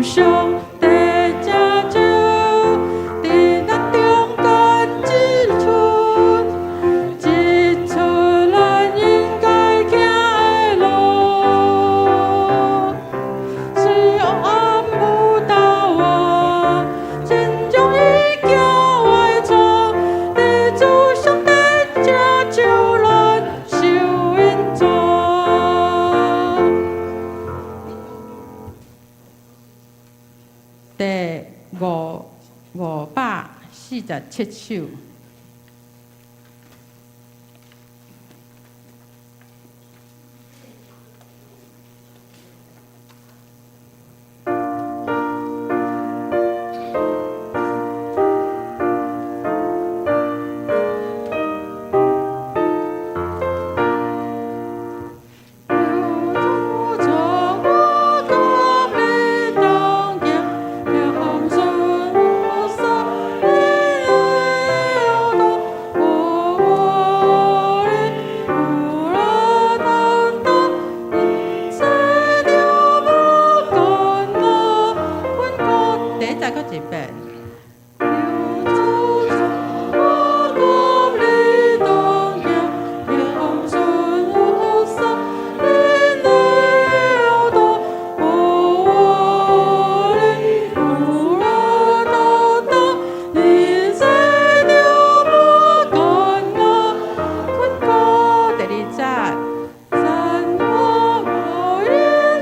上帝拯救，伫咱中間指出，指出咱應該行的路。是暗無道啊，真容易行歪錯，佇主上帝拯救咱受恩助。第547首。求主從我共你同行，相信有神的道，我你有了擔當，人生了無困難困苦。第一節閣一遍。求主從我共你同行，相信有神的道，我你有了擔當，人生了無困難困苦。第二節。神我無應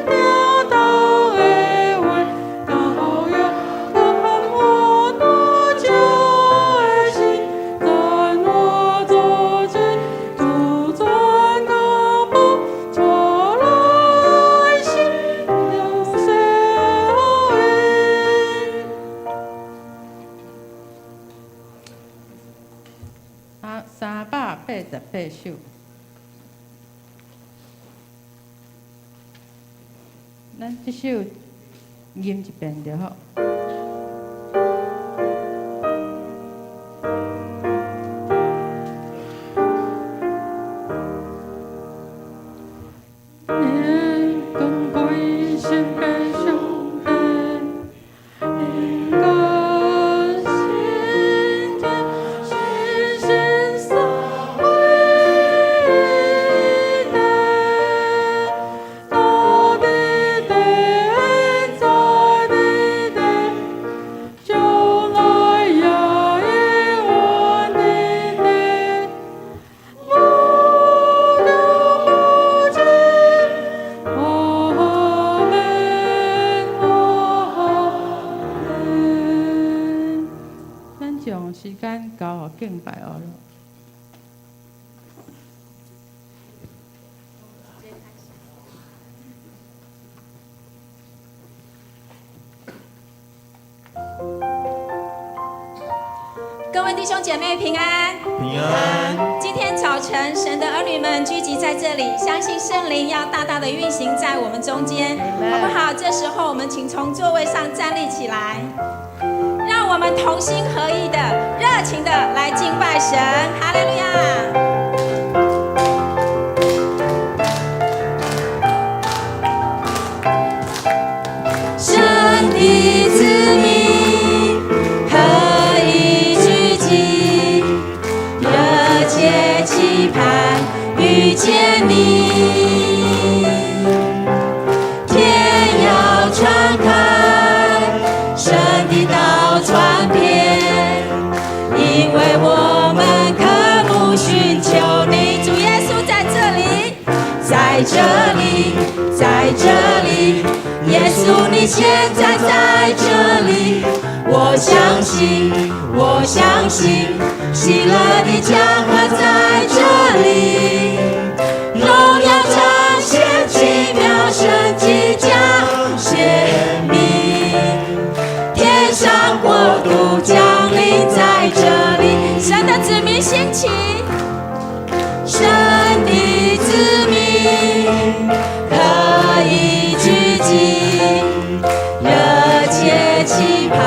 聽當的話，教養看我哪照的心，讚我做主，主轉我步，帶來心，有誰應？388首。咱這首吟一遍就好。願光歸聖的上帝，應該聖潔神聖三位一體，在地在地，將來也永遠的地，無窮無盡。阿們，阿們。咱將時間交予敬拜好了。各位弟兄姐妹平安，平安。今天早晨，神的兒女們聚集在這裡，相信聖靈要大大的運行在我們中間，好不好？這時候，我們請從座位上站立起來，讓我們同心合意的、熱情的來敬拜神。哈利路亞！神的子民可以聚集，熱切期盼遇見你。天要敞開，神的道傳遍，因為我們渴慕尋求你。主耶穌在這裡，在這裡，在這裡，耶穌你現在在這裡，我相信，我相信，喜樂的江河在這裡，榮耀彰顯，奇妙神蹟將顯明，天上國度降臨在這裡，神的子民興起，神的子民可以聚集，熱切期盼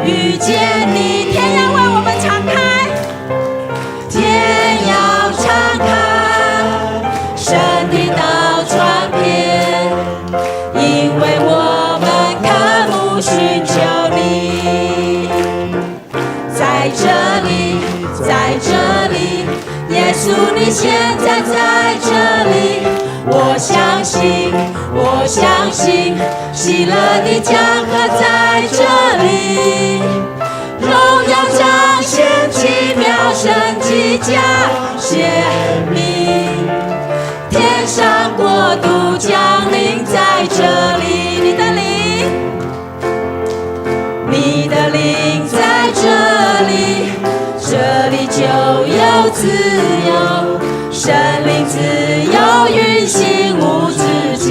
遇見你。天要為我們敞開，天要敞開。你現在在這裡。我相信，我相信，喜樂的江河在這裡，榮耀彰顯，奇妙神蹟將顯明，天上國度降臨在這裡。你的靈，你的靈在這裡，這裡就有自由，聖靈自由運行無止境。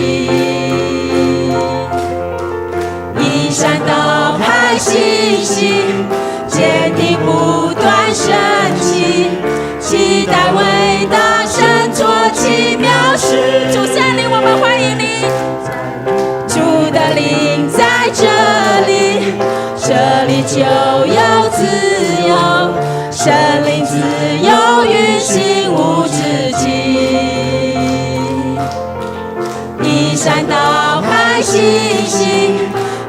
移山倒海，信心堅定不斷升起，期待偉大神做奇妙事。主聖靈，我們歡迎你。主的靈在這裡，這裡就有自由，聖靈自由運行無止境。移山倒海，信心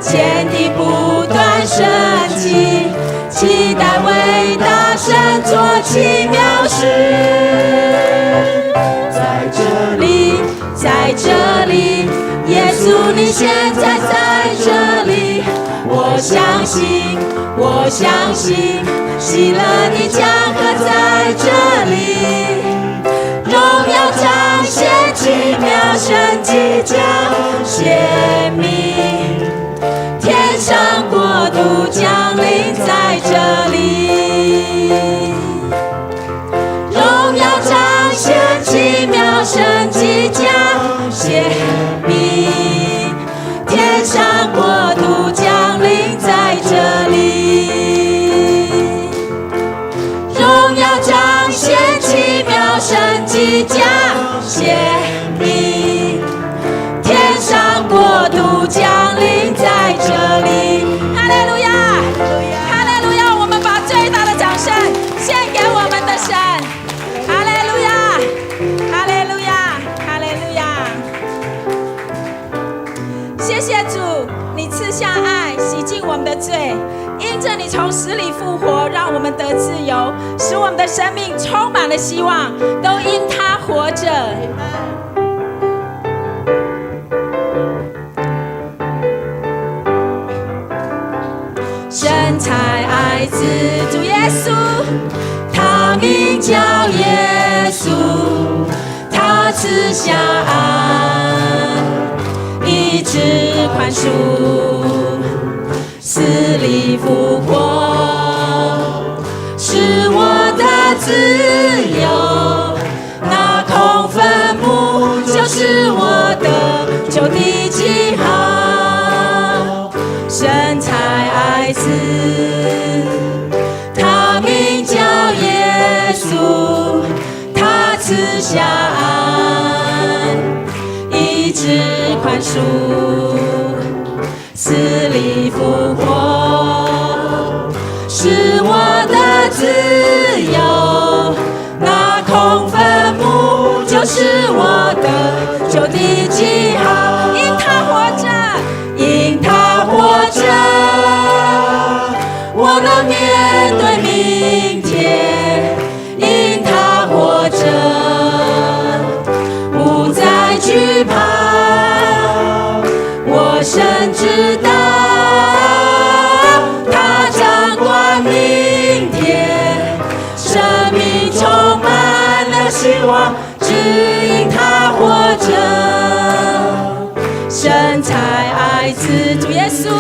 堅定不斷升起，期待偉大神做奇妙事。在這裡，在這裡，耶穌你現在在這裡，我相信，我相信，喜樂的江河在這裡，榮耀彰顯，奇妙神蹟將顯明，天上國度降臨在這裡，榮耀彰顯，奇妙神蹟將顯明，天上國度降臨在這裡，榮耀彰顯，奇妙神蹟將顯明，天上國度降臨在這裡。哈利路亞，哈利路亞！我們把最大的掌聲獻給我們的神。哈利路亞，哈利路亞，哈利路亞！謝謝主，你賜下愛，洗淨我們的罪，因着你從死裡復活，讓我們得自由，使我們的生命充滿了希望，都因他活着。Amen。神差愛子主耶穌，他名叫耶穌，他賜下愛，醫治寬恕，死裡復活，是我的自由。那空墳墓就是我得救的記號。神差愛子，他名叫耶穌，他賜下愛，醫治寬恕，死裡復活，是我的自由。那空墳墓就是我得救的記號。因他活着，因他活着，我能面對明天。因他活着，不再懼怕。我深知道，他掌管明天，生命充滿了希望，只因他活着。神差愛子主耶穌，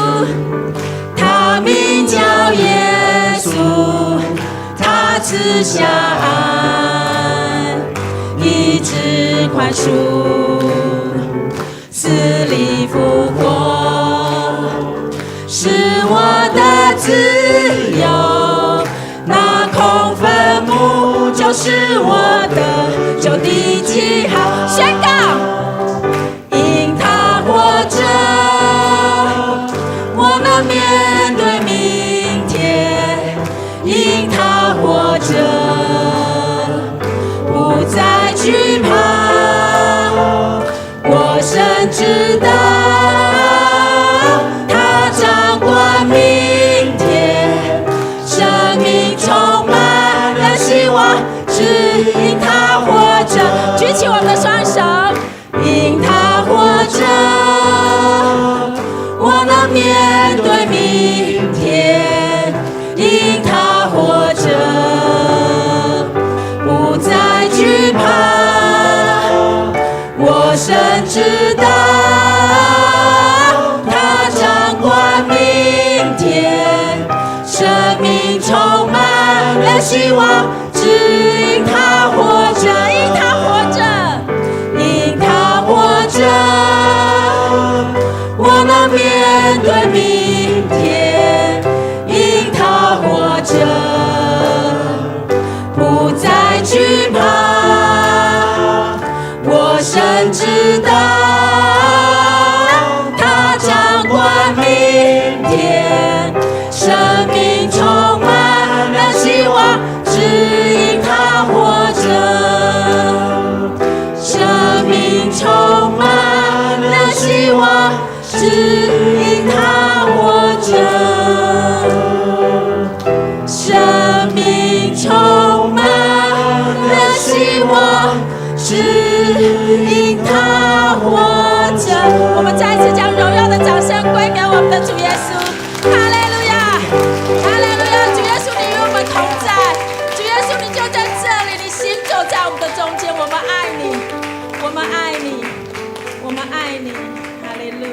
他名叫耶穌，他賜下愛，醫治寬恕，死裡復活，是我的自由。那空墳墓就是我得救的記號。宣告，因他活着，我能面對明天。因他活着，不再懼怕。我深知道，他掌管明天，生命充滿了希望，只因他活能面對明天，因他活著，不再懼怕。我深知道，他掌管明天，生命充滿了希望，只因他活著，因他活著，因他活著，我能面對明天，因他活著，不再懼怕。我深知道，他掌管明天，生命充滿了希望，只因他活著。生命充滿了希望，只因他活著。生命充滿了希望，只因他活著。我們再次將榮耀的掌聲歸給我們的主耶穌。哈利路亞，哈利路亞！主耶穌，你與我們同在。主耶穌，你就在這裡，你行走在我們的中間。我們愛你，我們愛你，我們愛你。哈利路亞。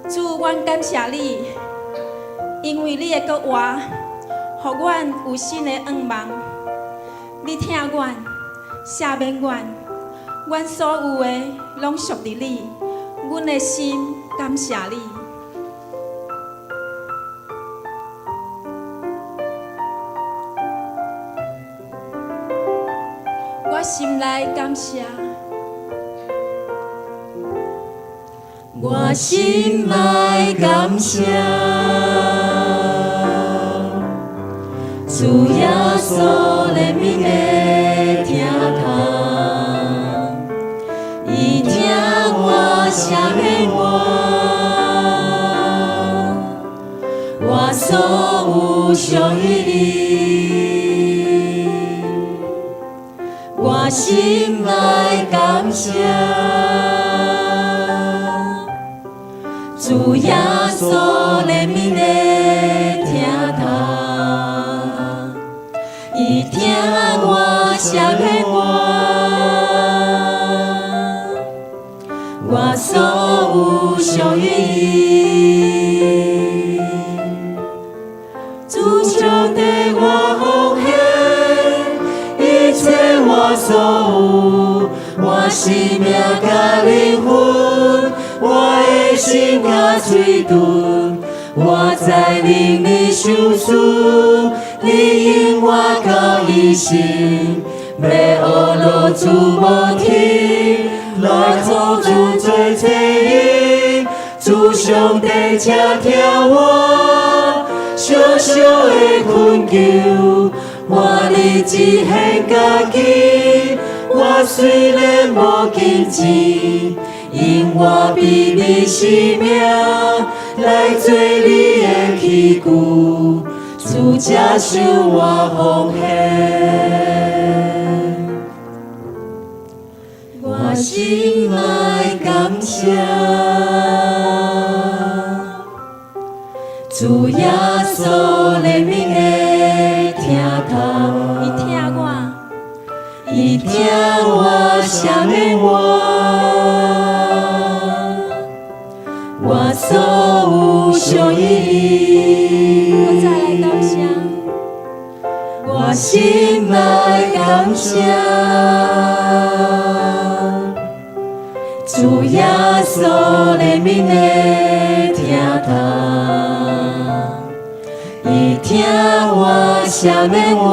主，阮感謝你，因為你的國話，予阮有新的願望。你疼阮，赦免阮，阮所有的攏屬佇你，阮的心感謝你。我心內感謝。我心內感謝，主耶穌憐憫的疼痛，伊疼我，赦免我，我所有屬於伊，我心內感謝。主耶穌憐憫的疼痛，伊疼我，赦免我，我所有屬於伊。主上帝我奉獻一切我所有，我生命佮靈魂。我的心佮嘴唇，我在靈裡相思，你引我到一生，欲學落主無停，來予主做祭牲，主上帝請聽我小小的懇求，我立志獻家己，我雖然無金錢。因我卑微生命來做你的器具，主接受我奉獻。我心內感謝，主耶穌憐憫的疼痛，伊疼我，伊疼我，赦免我。我所有屬於伊，我再來感謝，我心內感謝，主耶穌憐憫的疼痛，伊疼我，赦免我，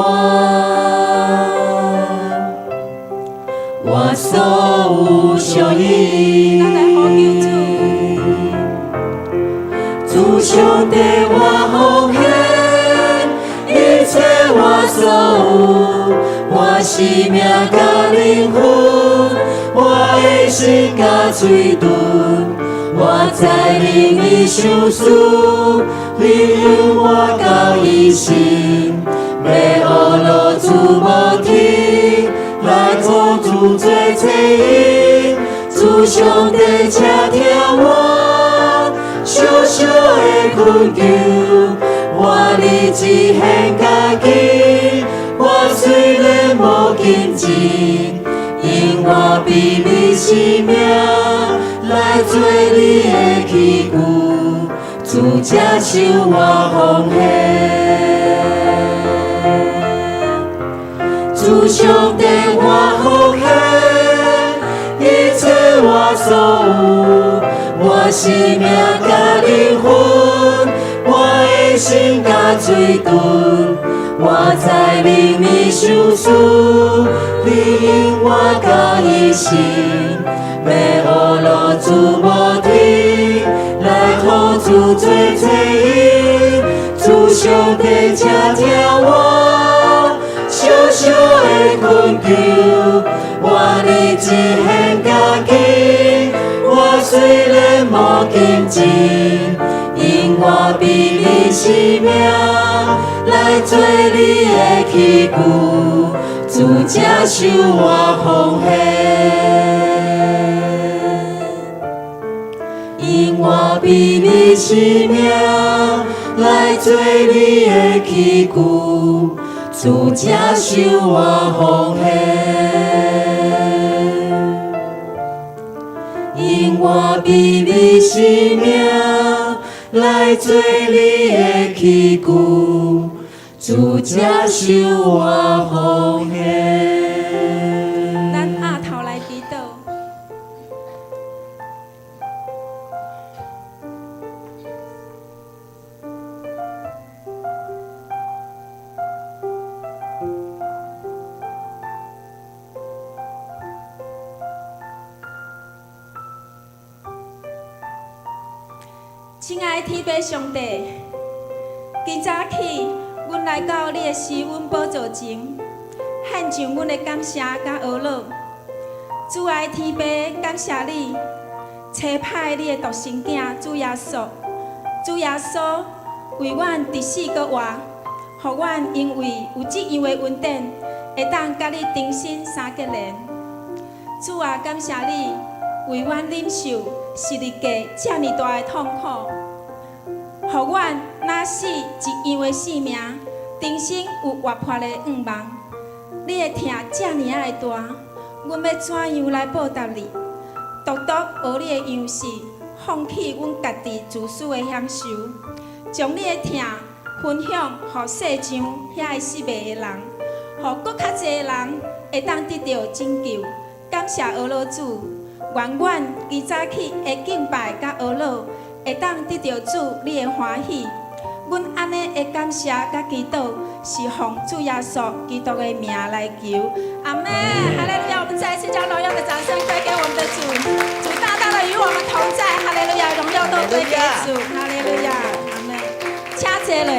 我所有屬於伊。咱來呼求主。主主上帝我奉獻，一切我所有，我生命佮靈魂，我的心佮喙唇，我知靈你相思，你引我到一生，欲學落主無停，來予主做冊印，主上帝請聽我小小的懇求，我立志獻家己，我雖然無金錢，用我卑微生命來做你的器具，主接受我奉獻。主上帝我奉獻，一切我所有，我生命佮靈魂，我的心佮喙唇，我知靈你相思，你引我到一生，欲學落主無停，來予主做冊印，主上帝請聽我小小的懇求，我立志獻家己，我雖然無金錢，用我卑微生命來做你的器具，主接受我奉獻。用我卑微生命來做你的器具，主接受我奉獻。用我卑微生命來做你的器具，主接受我奉獻。咱額頭來祈禱。親愛的天父上帝，今早起，阮來到你的施恩寶座前，獻上阮的感謝佮呵咾。主愛的天父，感謝你，差派你的獨生囝主耶穌，主耶穌為阮佇死閣活，予阮因為有這樣的恩典，會當佮你重新相結連。主啊，感謝你為阮忍受十字架這爾大的痛苦，予阮若死一樣的性命，重新有活潑的願望。你的疼這爾仔的大，阮欲怎樣來報答你？獨獨學你的樣式，放棄阮家己自私的享受，將你的疼分享予世上遐个失迷的人，予閣較濟的人會當得著拯救。感謝呵咾主，願阮今早起的敬拜佮呵咾，會當得著主你的歡喜。阮按呢的感謝佮祈禱，是奉主耶穌基督的名來求。阿們，哈利路亞！我們再一次將榮耀的掌聲歸給我們的主，主大大的與我們同在。哈利路亞，榮耀都歸給主。哈利路亞，阿們，請坐落。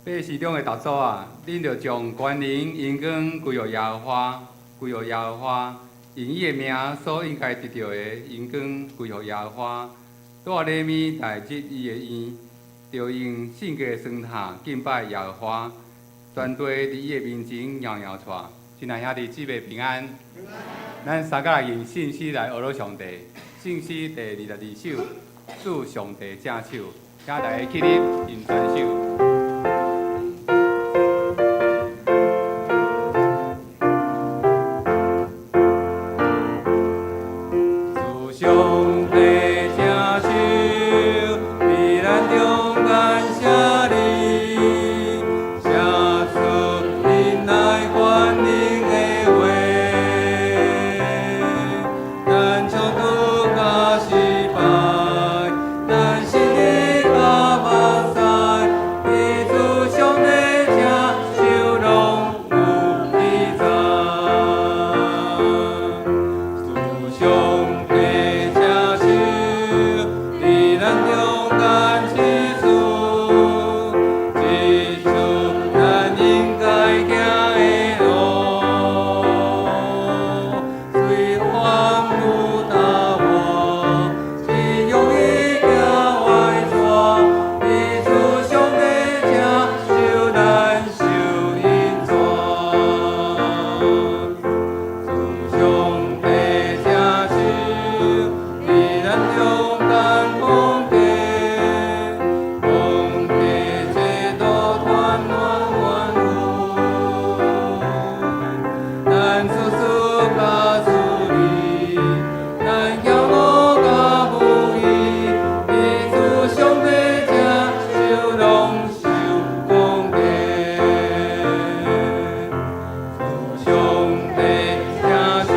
百姓中的踏祖啊，恁著將權能榮光歸予耶和華，歸予耶和華，用伊的名所應該得著的榮光歸予耶和華。帶禮物來入伊的院，著用聖潔的雙塔敬拜耶和華，全地佇伊的面前搖搖掣。親愛兄弟姊妹平安。咱三個來用聖詩來呵咾上帝。聖詩第22首，主上帝正手，請大家起立，用全首。主上帝正手，佇咱中間寫你，寫出忍耐權能的話。咱衝突佮失敗，咱勝利佮目屎，佇主上帝正手攏有記載。主上帝正手，佇咱中間指出，指出咱應該行的路。雖風雨大雨，真容易行歪逝，佇主上帝正手，咱受引帶。主上帝正手，佇咱中間講解，講解這路團暖怨有。咱事事佮注意，咱驕傲佮無疑，佇主上帝正手攏受講解。主上帝正手，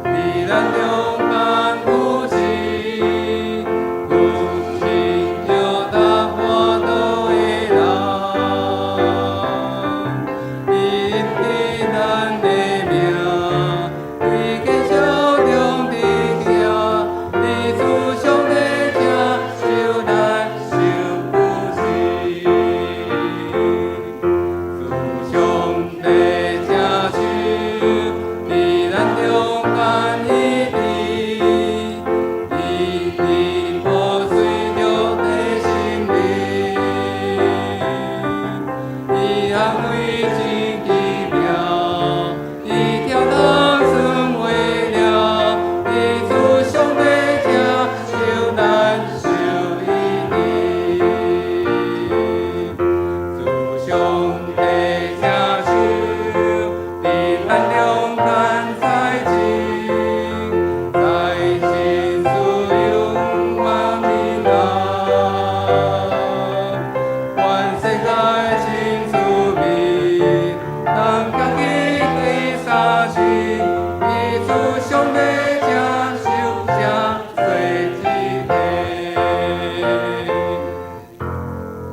佇咱中間扶持，扶持著踏破倒的人。伊醫咱的命，對見笑中佇行，佇主上帝正手，咱受扶持。主上帝正手，佇咱中間醫治，醫治破碎著的心靈。伊安慰真奇妙，伊調動算話了，佇主上帝正手，咱受醫治。主上帝正手，佇咱中間栽種，栽種自由萬民啊！全世界真滋味，通家己去相信，佇主上帝正手，成做一體。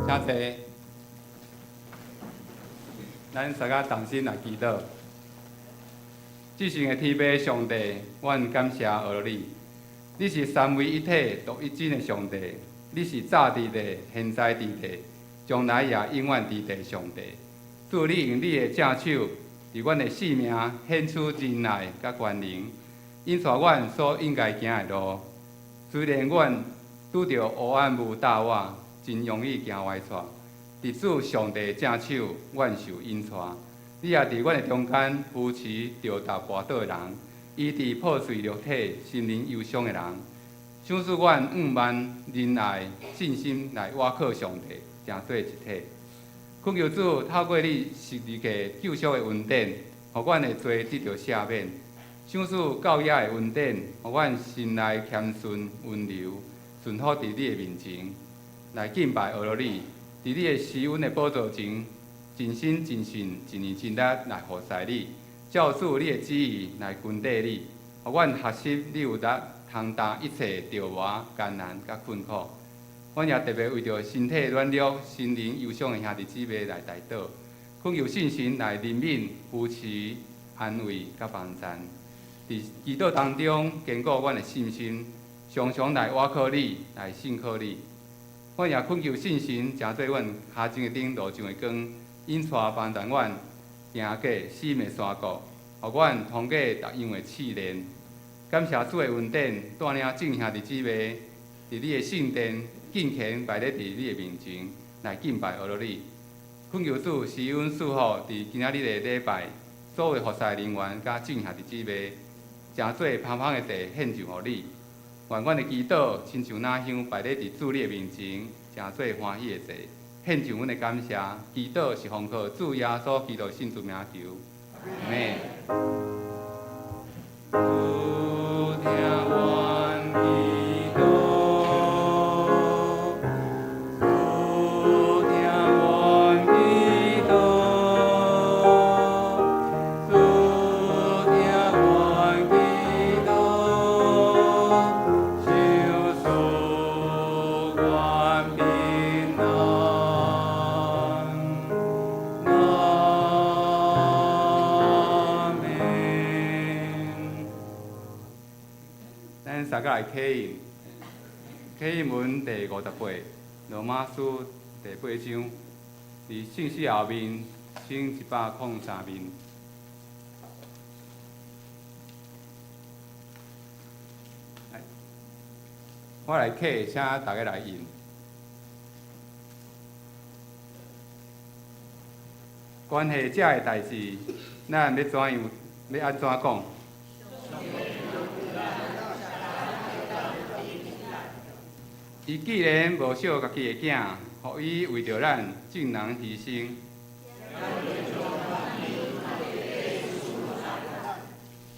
請坐。咱三個同心來祈禱。至聖的天父上帝，阮感謝呵咾你。你是三位一體、獨一真的上帝。你是早佇地、現在佇地、將來也永遠佇地上帝。主，你用你的正手，佇阮的生命顯出仁愛佮權能，引帶阮所應該行的路。雖然阮拄著黑暗霧罩我，真容易行歪錯，佇主上帝正手，阮受引帶。你也佇阮的中間扶持著踏跋倒的人，醫治破碎肉體、心靈憂傷的人。賞賜阮向望、仁愛、信心來倚靠上帝，成做一體。懇求主透過你十字架救贖的恩典，予阮的罪得著赦免。賞賜教也的恩典，予阮心內謙遜溫柔，順服佇你的面前，來敬拜呵咾你。佇你的施恩的寶座前，盡心盡性盡意盡力來服侍你，照主你的旨意來跟綴你，予阮學習你有力通擔一切著磨、艱難佮困苦。阮也特別為著身體軟弱、心靈憂傷的兄弟姊妹來代禱，懇求聖神來憐憫、扶持、安慰佮幫贊。佇祈禱當中堅固阮的信心，常常來倚靠你，來信靠你。阮也懇求聖神，成做阮跤前的燈，路上的光，引帶幫助阮行過死蔭的山谷，予阮通過逐樣的試煉。感謝主的恩典，帶領眾兄弟姊妹，佇你的聖殿敬虔擺咧佇你的面前來敬拜阿羅你。懇求主賜阮賜福，佇今仔日的禮拜，所有服侍人員佮眾兄弟姊妹，成做芳芳的祭獻上予你。願阮的祈禱，親像那香擺咧佇主你的面前，成做歡喜的祭，獻上阮的感謝。祈禱是奉靠主耶穌基督聖主名求，阿們。主聽阮祈禱，主聽阮祈禱，主聽阮祈禱，求賜阮平安。阿們。咱三個來啟印，啟印文第58，羅馬書第八章，佇信息後面，1103面。來，我來啟，請大家來印。關係這个代誌，咱欲怎樣？欲按怎講？伊既然無惜家己的囝，予伊為著咱眾人犧牲，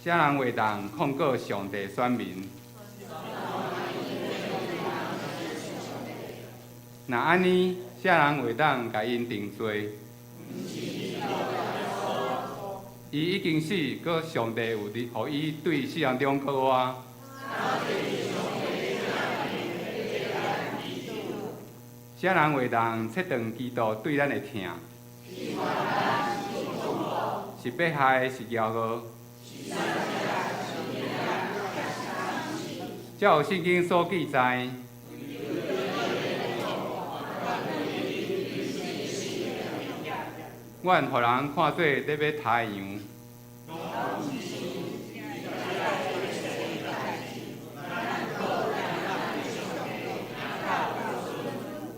啥人會當控告上帝選民？若按呢，啥人會當共𪜶定罪？伊已經死，閣上帝有佇予伊對死人中閣活。啥人會當切斷基督對咱的疼？是迫害，是飢餓？照聖經所記載，阮予人看做咧欲刣的羊。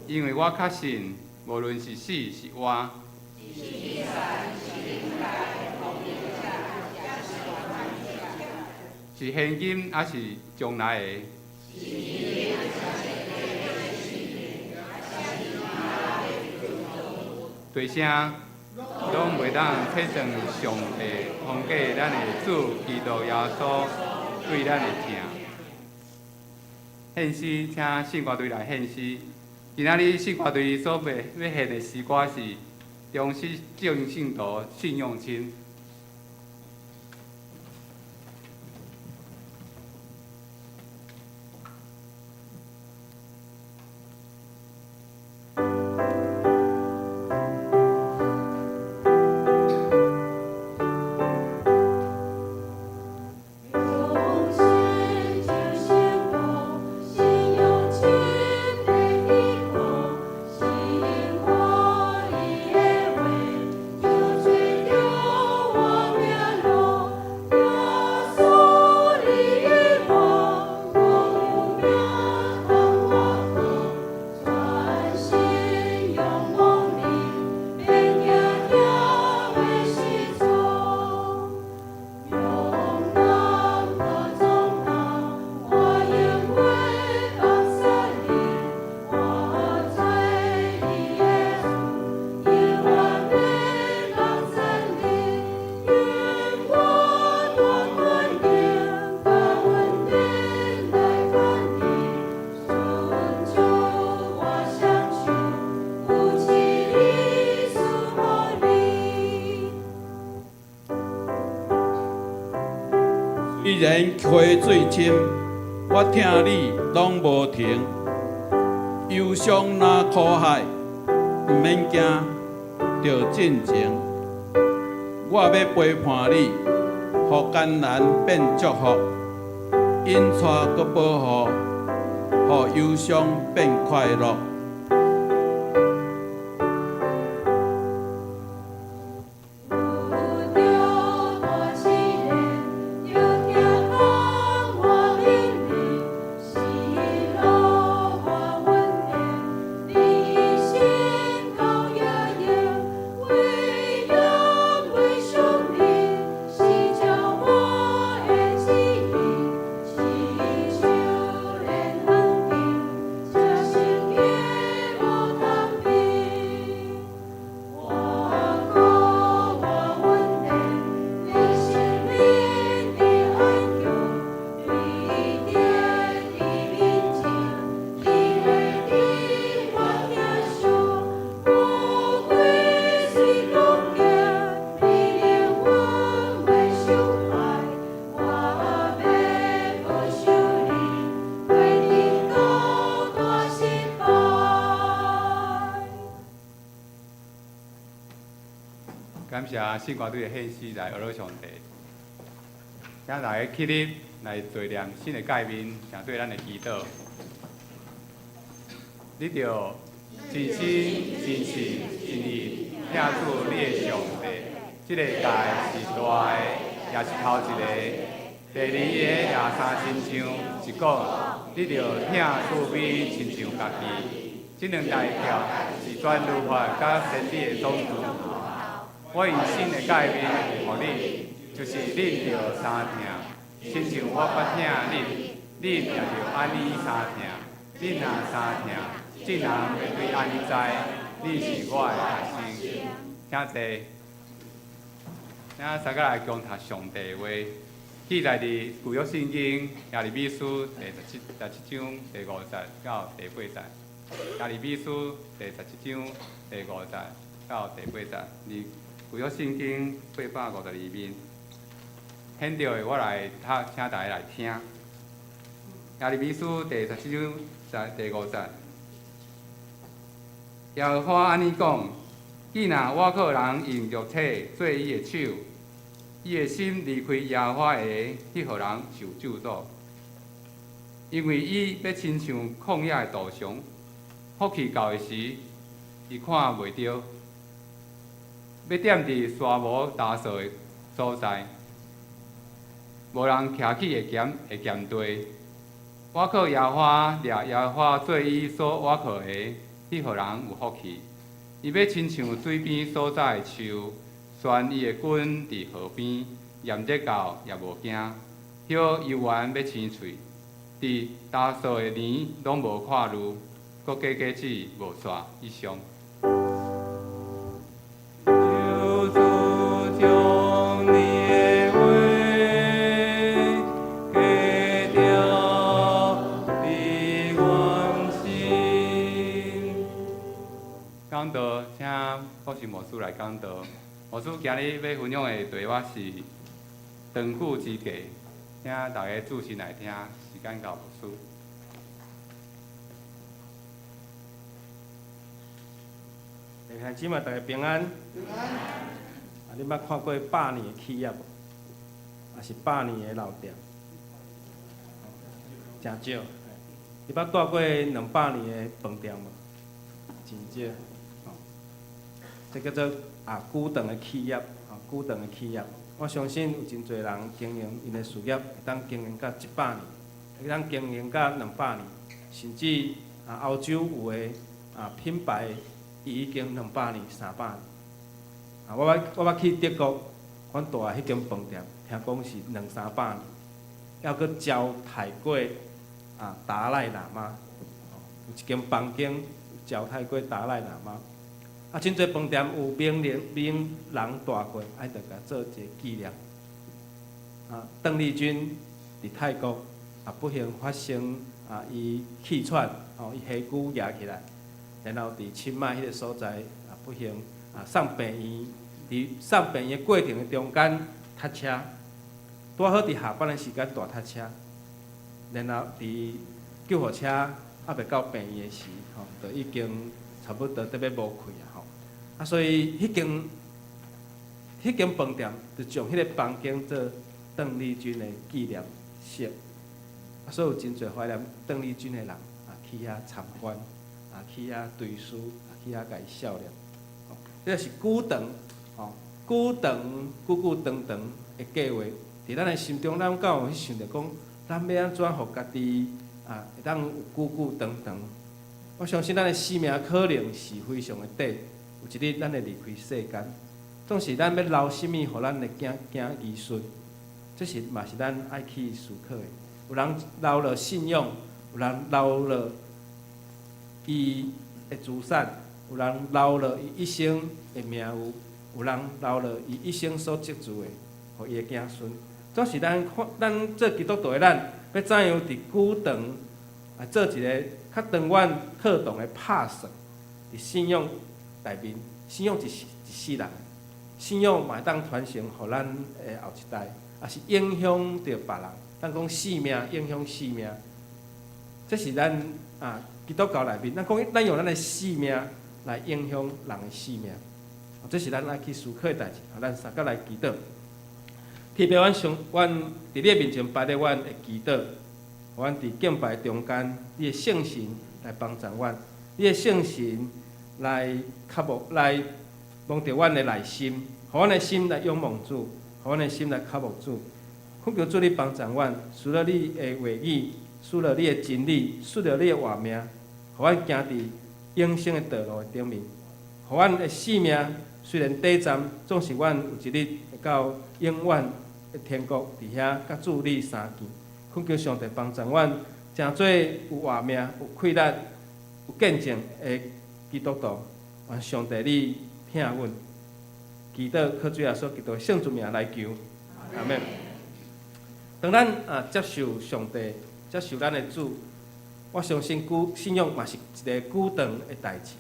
因為我確信，無論是死是活，是現今抑是將來的，對啥攏袂當切斷上帝通過咱的主基督耶穌對咱的疼。獻詩，請聖歌隊來獻詩。今仔日聖歌隊所欲獻的詩歌是《忠實正信徒信用親》。奉獻就先鋒，信用謙卑的光，吸引我的話，就追求我命路，耶穌你與我，我有命當我好，全心仰望你，變行行為時速。勇敢無阻擋，我永袂放捨你，我做你的主，永遠欲頌讚你，願我多關心，把恩典來還你，順主我相求，有旨意賜予你。雖然溪水深，我疼你攏無停。憂傷若苦海，毋免驚，著進前。我欲陪伴你，予艱難變祝福，引帶閣保護，予憂傷變快樂。感謝聖歌隊的獻詩來學上帝，請大家起立來紀念新的誡命，請對咱的祈禱。你著盡心、盡性、盡意疼主你的上帝。這个誡是大的，也是頭一个。第二個也相親像，是講你著疼四邊親像家己。這兩大條是全律法佮先知的總綱。我用新的誡命予你，就是恁著相疼，親像我捌疼恁，恁也著按呢相疼。恁若相疼，眾人會對按呢知，恁是我的學生。請坐。請大家來共讀上帝的話，記載佇舊約聖經耶利米書第十七章第五節到第八節。耶利米書第十七章第五節到第八節，佇舊約聖經852面。現在我來讀，請大家來聽。耶利米書第十七章第五節，耶和華按呢講：既若倚靠人用肉體做伊的手，伊的心離開耶和華的，彼號人受咒詛。因為伊欲親像曠野的杜松，福氣到的時，伊看袂著；欲踮佇沙無焦燥的所在，無人徛起的鹹的鹹地。倚靠耶和華，掠耶和華做伊所倚靠的，彼號人有福氣。伊欲親像水邊所栽的樹，懸伊的根佇河邊，炎熱到也無驚，葉猶原欲青翠。佇焦燥的年攏無看慮，閣結果子無煞一雙。求主將你的話加雕佇阮心。講道，請郭神牧師來講道。牧師今日欲分享的題目是長久之計，請大家注心來聽，時間交牧師。弟兄姊妹，大家平安。平安。啊，你捌看過百年的企業無？抑是百年的老店？誠少。你捌蹛過200年的飯店無？真少。吼，這叫做啊久長的企業，吼，久長的企業。我相信有真濟人經營𪜶的事業，會當經營到100年，會當經營到200年，甚至啊歐洲有的啊品牌，伊已經200年、300年。啊，我捌去德國，阮蹛的彼間飯店，聽講是兩三百年，猶閣招待過啊達賴喇嘛，有一間房間招待過達賴喇嘛。啊，真濟飯店有名人名人蹛過，愛著共做一个紀念。啊，鄧麗君佇泰國啊，不幸發生啊，伊氣喘，吼，伊氣鼓壓起來，然後佇清邁彼个所在啊，不幸啊送病院，佇送病院的過程的中間塞車，拄好佇下班的時間大塞車，然後佇救護車猶未到病院的時，吼，就已經差不多得欲無氣啊，吼。啊，所以彼間飯店就將彼个房間做鄧麗君的紀念室，啊，所以有真濟懷念鄧麗君的人啊，去遐參觀，啊，去遐追思，啊，去遐共伊悼念。吼，這個是久長，吼，久長久久長長的計劃，佇咱的心中，咱敢有去想著講，咱欲按怎予家己啊，會當有久久長長？我相信咱的生命可能是非常的短，有一日咱會離開世間，總是咱欲留啥物予咱的囝囝兒孫，這是嘛是咱愛去思考的。有人留了信仰，有人留了伊的資產，有人留了伊一生的名譽，有人留了伊一生所積聚的，予伊的子孫。總是咱看，咱做基督徒的咱，欲怎樣佇久長來做一个較長遠妥當的拍算？佇信仰內面，信仰是一世人，信仰嘛會當傳承予咱的後一代，也是影響著別人。咱講生命影響生命，這是咱啊基督教內面，咱講咱用咱的生命來影響人的生命。這是咱愛去思考的代誌。咱三個來祈禱。天父，阮上，阮佇你的面前擺咧阮的祈禱，阮佇敬拜中間，你的聖神來幫助阮，你的聖神來渴慕，來摸著阮的內心，予阮的心來仰望主，予阮的心來渴慕主。懇求主你幫助阮，賜予你的話語，賜予你的真理，賜予你的活命，予阮行佇永生的道路的頂面，予阮的性命雖然短暫，總是阮有一日會到永遠的天國，佇遐佮主你相見。懇求上帝幫助阮，成做有活命、有氣力、有見證的基督徒。願上帝你疼阮，祈禱靠主耶穌基督的聖主名來求，阿們。當咱啊接受上帝、接受咱的主，我相信久信仰嘛是一个久長的代誌。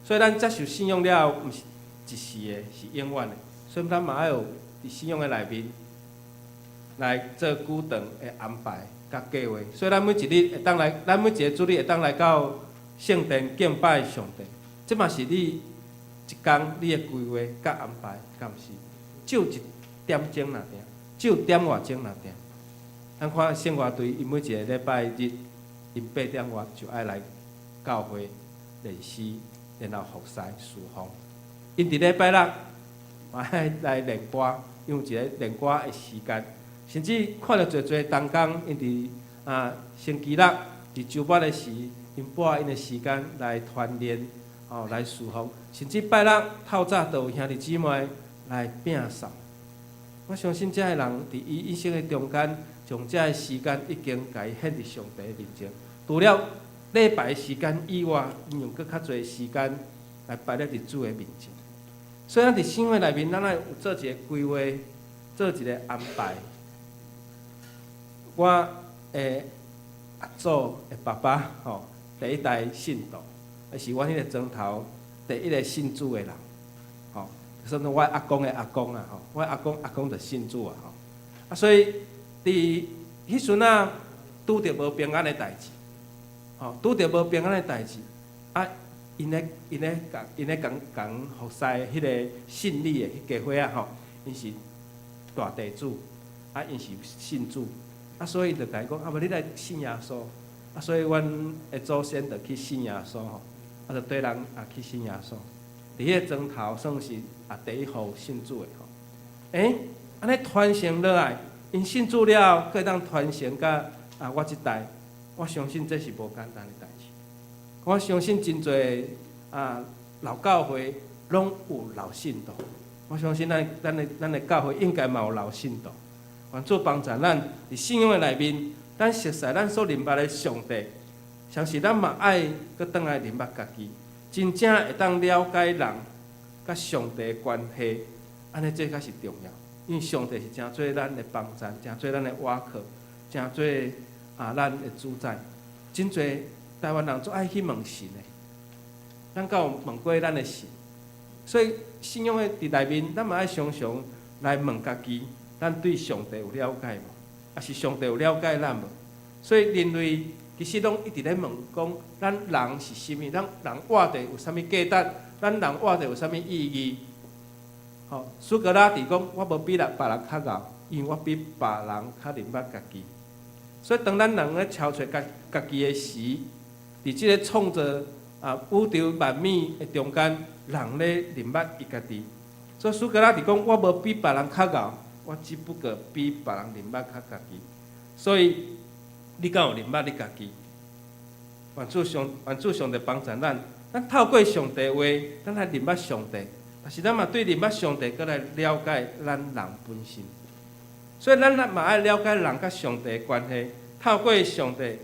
所以咱接受信仰了後，毋是一時的，是永遠的。所以咱嘛愛有佇信仰的內面來做久長的安排佮計劃。所以咱每一日會當來，咱每一个主日會當來到聖殿敬拜上帝，這嘛是你一工你的規劃佮安排，敢毋是？只有一點鐘爾爾，只有點外鐘爾爾。咱看聖樂隊，𪜶每一个禮拜日，𪜶8點外就愛來教會練詩，然後服侍侍奉。𪜶佇禮拜六嘛愛來練歌，因為有一个練歌的時間。甚至看著濟濟同工，𪜶佇啊星期六佇週末的時，𪜶撥𪜶的時間來團練，哦來侍奉。甚至拜六透早就有兄弟姊妹來摒掃。我相信這个人佇伊一生的中間，將這个時間已經共伊獻佇上帝的面前。除了禮拜的時間以外，𪜶用閣較濟時間來擺佇主的面前。所以，咱佇生活內面，咱愛有做一个規劃，做一个安排。我的阿祖的爸爸吼，第一代信徒，也是阮彼个庄頭第一个信主的人，吼。算做我阿公的阿公啊，吼，我阿公阿公就信主啊，吼。啊，所以佇彼陣啊，拄著無平安的代誌，吼，拄著無平安的代誌，啊，𪜶咧共共服侍彼个信理的彼家伙仔吼，𪜶是大地主，啊，𪜶是信主，啊，所以就共伊講，啊，無你來信耶穌，啊，所以阮的祖先就去信耶穌吼，啊，就綴人也去信耶穌。佇彼個莊頭算是啊第一戶信主的吼。欸，按呢傳承落來，𪜶信主了後，閣會當傳承到啊我這代，我相信這是無簡單的代誌。我相信真濟啊老教會攏有老信徒，我相信咱的教會應該嘛有老信徒。願主幫助咱佇信仰的內面，咱熟似咱所認捌的上帝，相信咱嘛愛閣轉來認捌家己，真正會當了解人佮上帝的關係，按呢這較是重要。因為上帝是成做咱的幫贊，成做咱的倚靠，成做啊咱的主宰。真濟台灣人足愛去問神的，咱敢有問過咱的神？所以信仰的佇內面，咱嘛愛常常來問家己：咱對上帝有了解無？抑是上帝有了解咱無？所以人類其實攏一直咧問講：咱人是啥物？咱人活著有啥物價值？咱人活著有啥物意義？吼，蘇格拉底講：我無比別人較𠢕，因為我比別人較認捌家己。所以當咱人咧超揣家家己的時，佇這个創造啊宇宙萬物的中間，人咧認捌伊家己。所以蘇格拉底講：我無比別人較𠢕，我只不過比別人認捌較家己。所以你敢有認捌你家己？願主上帝幫助咱，咱透過上帝話，咱來認捌上帝。但是咱嘛對認捌上帝，閣來了解咱人本身。所以咱嘛愛了解人佮上帝的關係，透過上帝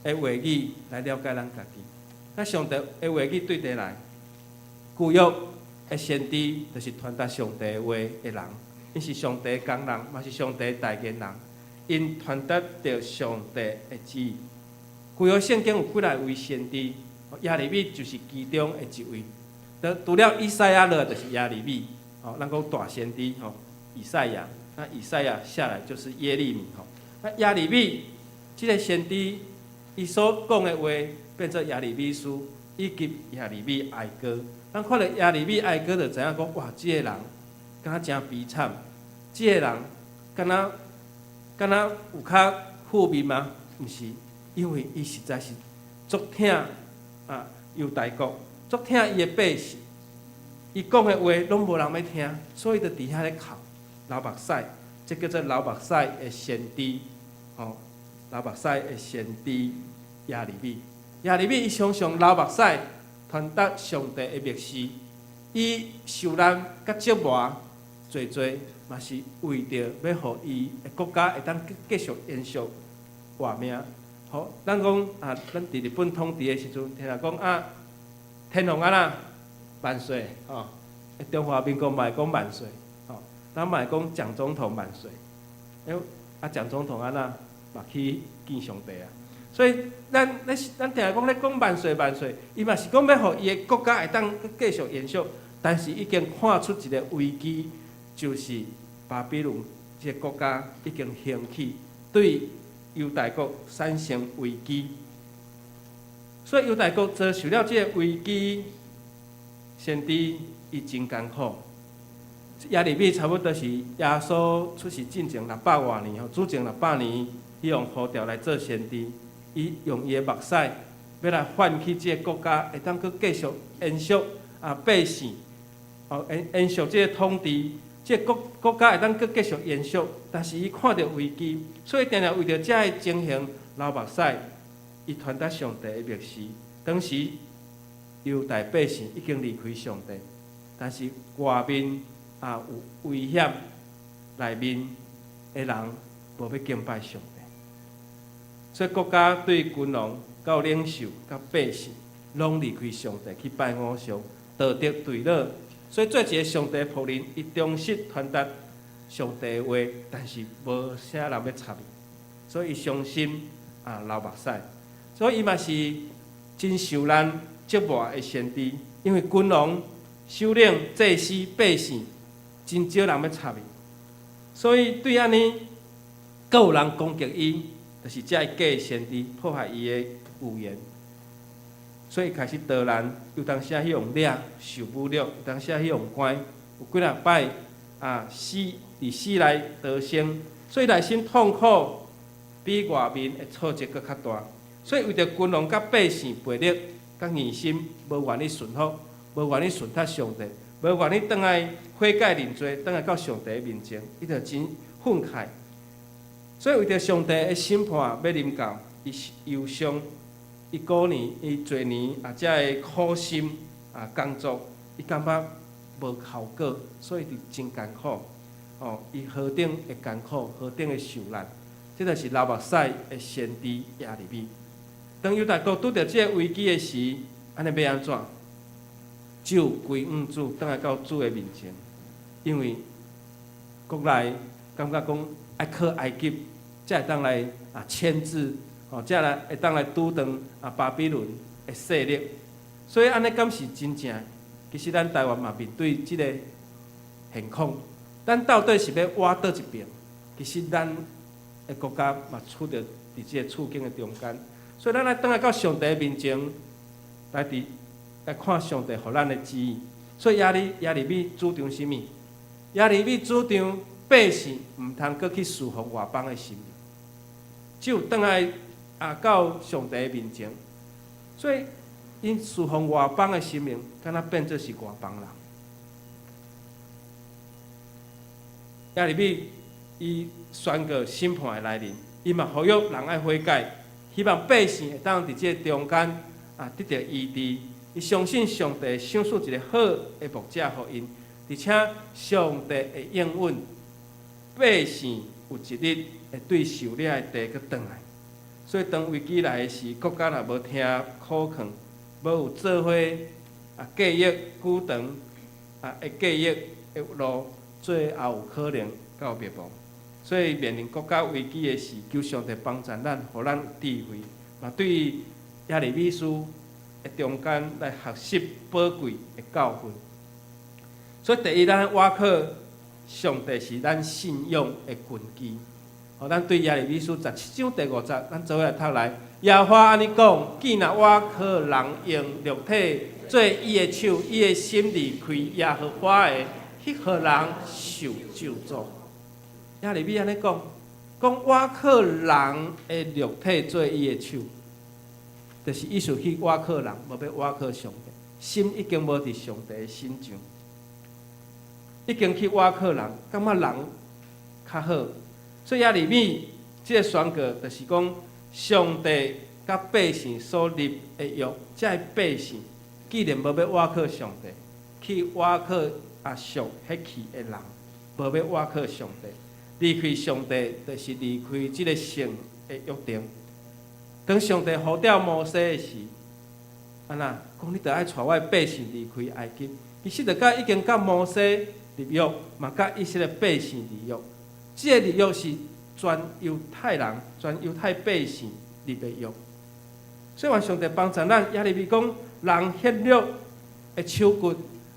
的話語來了解咱家己。那上帝的話語對佗來？舊約的先知就是傳達上帝話的人，𪜶是上帝的工人，嘛是上帝的代言人，𪜶傳達著上帝的旨意。舊約聖經有幾來位先知，耶利米就是其中的一位。除了以賽亞落來，就是耶利米。吼，咱講大先知吼，以賽亞。那以賽亞下來就是耶利米吼。那耶利米這个先知，伊所講的話變做耶利米書，以及耶利米哀歌。咱看著耶利米哀歌，就知影講，哇！這个人敢若誠悲慘，這个人敢若有較負面嗎？毋是，因為伊實在是足疼啊猶大國，足疼伊的百姓，伊講的話攏無人欲聽，所以就佇遐咧哭，流目屎，這叫做流目屎的先知，吼，流目屎的先知耶利米。耶利米伊常常流目屎，傳達上帝的默示，伊受難佮折磨，濟濟嘛是為著欲予伊的國家會當繼續延續活命。好，咱講啊，咱佇日本統治的時陣，聽人講啊，天皇按怎萬歲，吼，中華民國嘛會講萬歲，吼，咱嘛會講蔣總統萬歲。欸，啊，蔣總統按怎嘛去見上帝啊？所以咱定定講咧講萬歲萬歲，伊嘛是講欲予伊的國家會當繼續延續，但是已經看出一个危機，就是巴比倫這个國家已經興起，對猶大國產生危機。所以猶大國遭受了這个危機，先知伊真艱苦。耶利米差不多是耶穌出世進前六百外年，吼，主前六百年，伊予呼召來做先知。伊用伊的目屎，欲來喚起這个國家會當閣繼續延續啊百姓，哦延續這个統治，這个國家會當閣繼續延續。但是伊看著危機，所以定定為著這个情形流目屎，伊傳達上帝的默示。當時猶大百姓已經離開上帝，但是外面啊有危險，內面的人無欲敬拜上帝。所以國家對君王、到領袖、佮百姓，攏離開上帝去拜偶像，道德墜落。所以做一个上帝僕人，伊忠實傳達上帝的話，但是無啥人欲插伊，所以伊傷心啊流目屎。所以伊嘛是真受難折磨的先知，因為君王、首領、祭司、百姓，真少人欲插伊。所以對按呢，閣有人攻擊伊。就是這个假先知破壞伊的預言，所以開始逃難，有當時去予掠，受侮辱，有當時去予關，有幾若擺啊死佇死內逃生，所以內心痛苦比外面的挫折閣較大。所以為著君王佮百姓背逆，佮硬心，無願意順服，無願意順服上帝，無願意轉來悔改認罪，轉來到上帝面前，伊就真憤慨。所以為著上帝的審判欲臨到，伊憂傷，伊過年伊濟年啊，遮个苦心啊工作，伊感覺無效果，所以就真艱苦。哦，伊何等的艱苦，何等的受難，這就是流目屎的先知耶利米。當猶大國拄著這个危機的時，按呢欲按怎？只有歸向主，轉來到主的面前，因為國內感覺講愛靠埃及，才會當來啊牽制，吼，才來會當來阻斷啊巴比倫的勢力。所以按呢敢是真正？其實咱台灣嘛面對這个現況，咱到底是欲倚佗一邊？其實咱的國家嘛處佇這个處境的中間，所以咱愛轉來到上帝面前，來佇來看上帝予咱的旨意。所以耶利米主張啥物？耶利米主張百姓毋通閣去事奉外邦的神明，只有轉來啊到上帝面前。所以𪜶事奉外邦的神明，敢若變做是外邦人。耶利米伊宣告審判的來臨，伊嘛呼籲人愛悔改，希望百姓會當佇這个中間啊得著醫治。伊相信上帝賞賜一个好的牧者予𪜶，而且上帝會應允百姓有一日會對受掠的地閣轉來。所以當危機來的時，國家若無聽苦勸，無有做伙啊計劃久長啊的計劃的路，最後有可能到滅亡。所以面臨國家危機的時，求上帝幫助咱，予咱有智慧，嘛對耶利米書的中間來學習寶貴的教訓。所以第一，咱倚靠上帝是咱信仰的根基。吼，咱對耶利米書十七章第五節，咱做伙來讀來。耶和華按呢講：既若倚靠人用肉體做伊的手，伊的心離開耶和華的，彼號人受咒詛。耶利米按呢講，講倚靠人的肉體做伊的手，就是意思去倚靠人，無欲倚靠上帝，心已經無佇上帝的身上，已經去倚靠人，感覺人較好。所以耶利米這个宣告，就是講上帝佮百姓所立的約，這个百姓既然無欲倚靠上帝，去倚靠啊屬血氣的人，無欲倚靠上帝，離開上帝，就是離開這个聖的約定。當上帝呼召摩西的時，按怎講？你著愛帶我的百姓離開埃及。其實就佮已經佮摩西立約，嘛佮以色列百姓立約。這个立約是全猶太人、全猶太百姓立的約。所以，願上帝幫助咱，耶利米講，人血肉的手骨，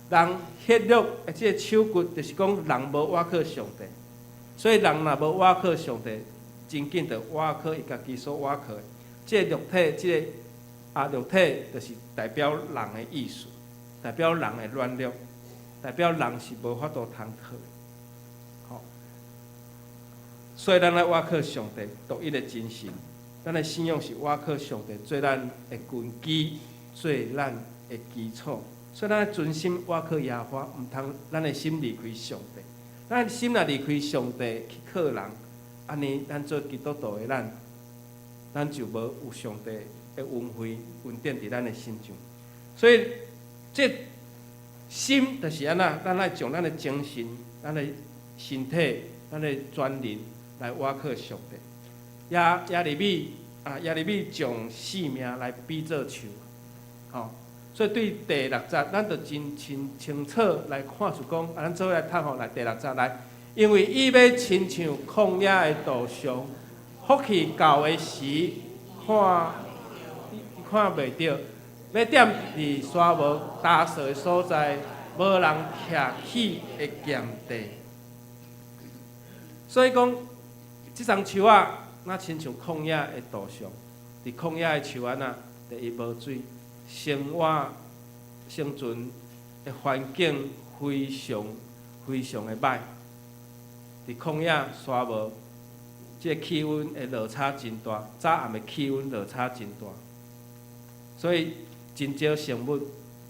人血肉的這个手骨，就是講人無倚靠上帝。所以，人若無倚靠上帝，真緊就倚靠伊家己所倚靠的。這个肉體，這个啊肉體，就是代表人的意思，代表人的軟弱，代表人是無法度通靠的。吼，所以咱愛倚靠上帝獨一的真神，咱的信仰是倚靠上帝做咱的根基，做咱的基礎。所以咱愛專心倚靠耶和華，毋通咱的心離開上帝。咱的心若離開上帝去靠人，按呢，咱做基督徒的咱，咱就無有上帝的恩惠恩典佇咱的身上。所以，這心就是按怎，咱愛將咱的精神、咱的身體、咱的全人來倚靠上帝。耶利米啊，耶利米將性命來比做樹，吼，所以對第六節，咱就真清清楚來看出講，啊，咱做伙來讀吼，來第六節來，因為伊欲親像曠野的杜松，福氣到的時，看看袂著，欲踮佇沙漠乾燥的所在，無人徛起的鹹地。所以講，這叢樹仔，若親像曠野的杜松，佇曠野的樹按怎？第一無水，生活生存的環境非常非常的䆀。佇曠野沙漠，這个氣溫的落差真大，早暗的氣溫落差真大，所以真少生物，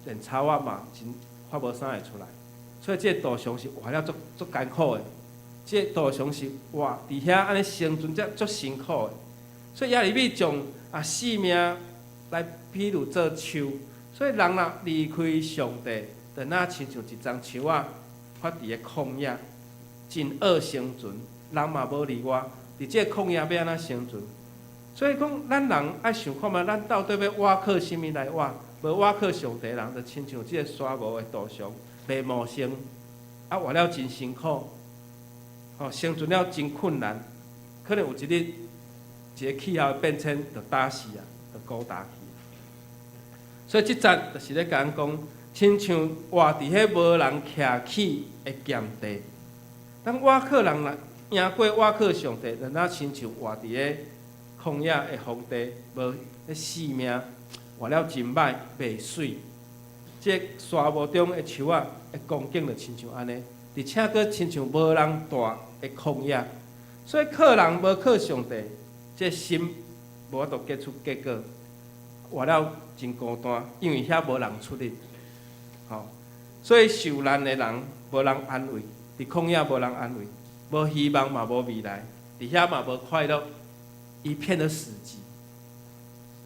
連草仔嘛真發無啥會出來。所以這个杜松是活了足足艱苦的，這个杜松是活佇遐按呢生存才足辛苦的。所以耶利米將啊性命來比喻做樹，所以人若離開上帝，就若親像一叢樹仔發佇个曠野，真惡生存，人嘛無例外，佇這个曠野欲按怎生存？所以講，咱人愛想看覓，咱到底欲倚靠啥物來活？無倚靠上帝人，就親像這个沙漠的杜松，袂茂盛，啊活了真辛苦，吼生存了真困難，可能有一日，一个氣候變遷就打死啊，就孤單去。所以這節就是咧共咱講，親像活佇彼無人徛起的鹹地，當倚靠人來贏過倚靠上帝，就若親像活佇咧曠野的荒地，無彼性命活了真䆀，袂媠。這个沙漠中的樹仔的光景就親像按呢，而且閣親像無人蹛的曠野。所以靠人無靠上帝，這心無法度結出結果，活了真孤單，因為遐無人出入，吼。所以受難的人無人安慰，佇曠野無人安慰，無希望嘛無未來，佇遐嘛無快樂，一片的死寂，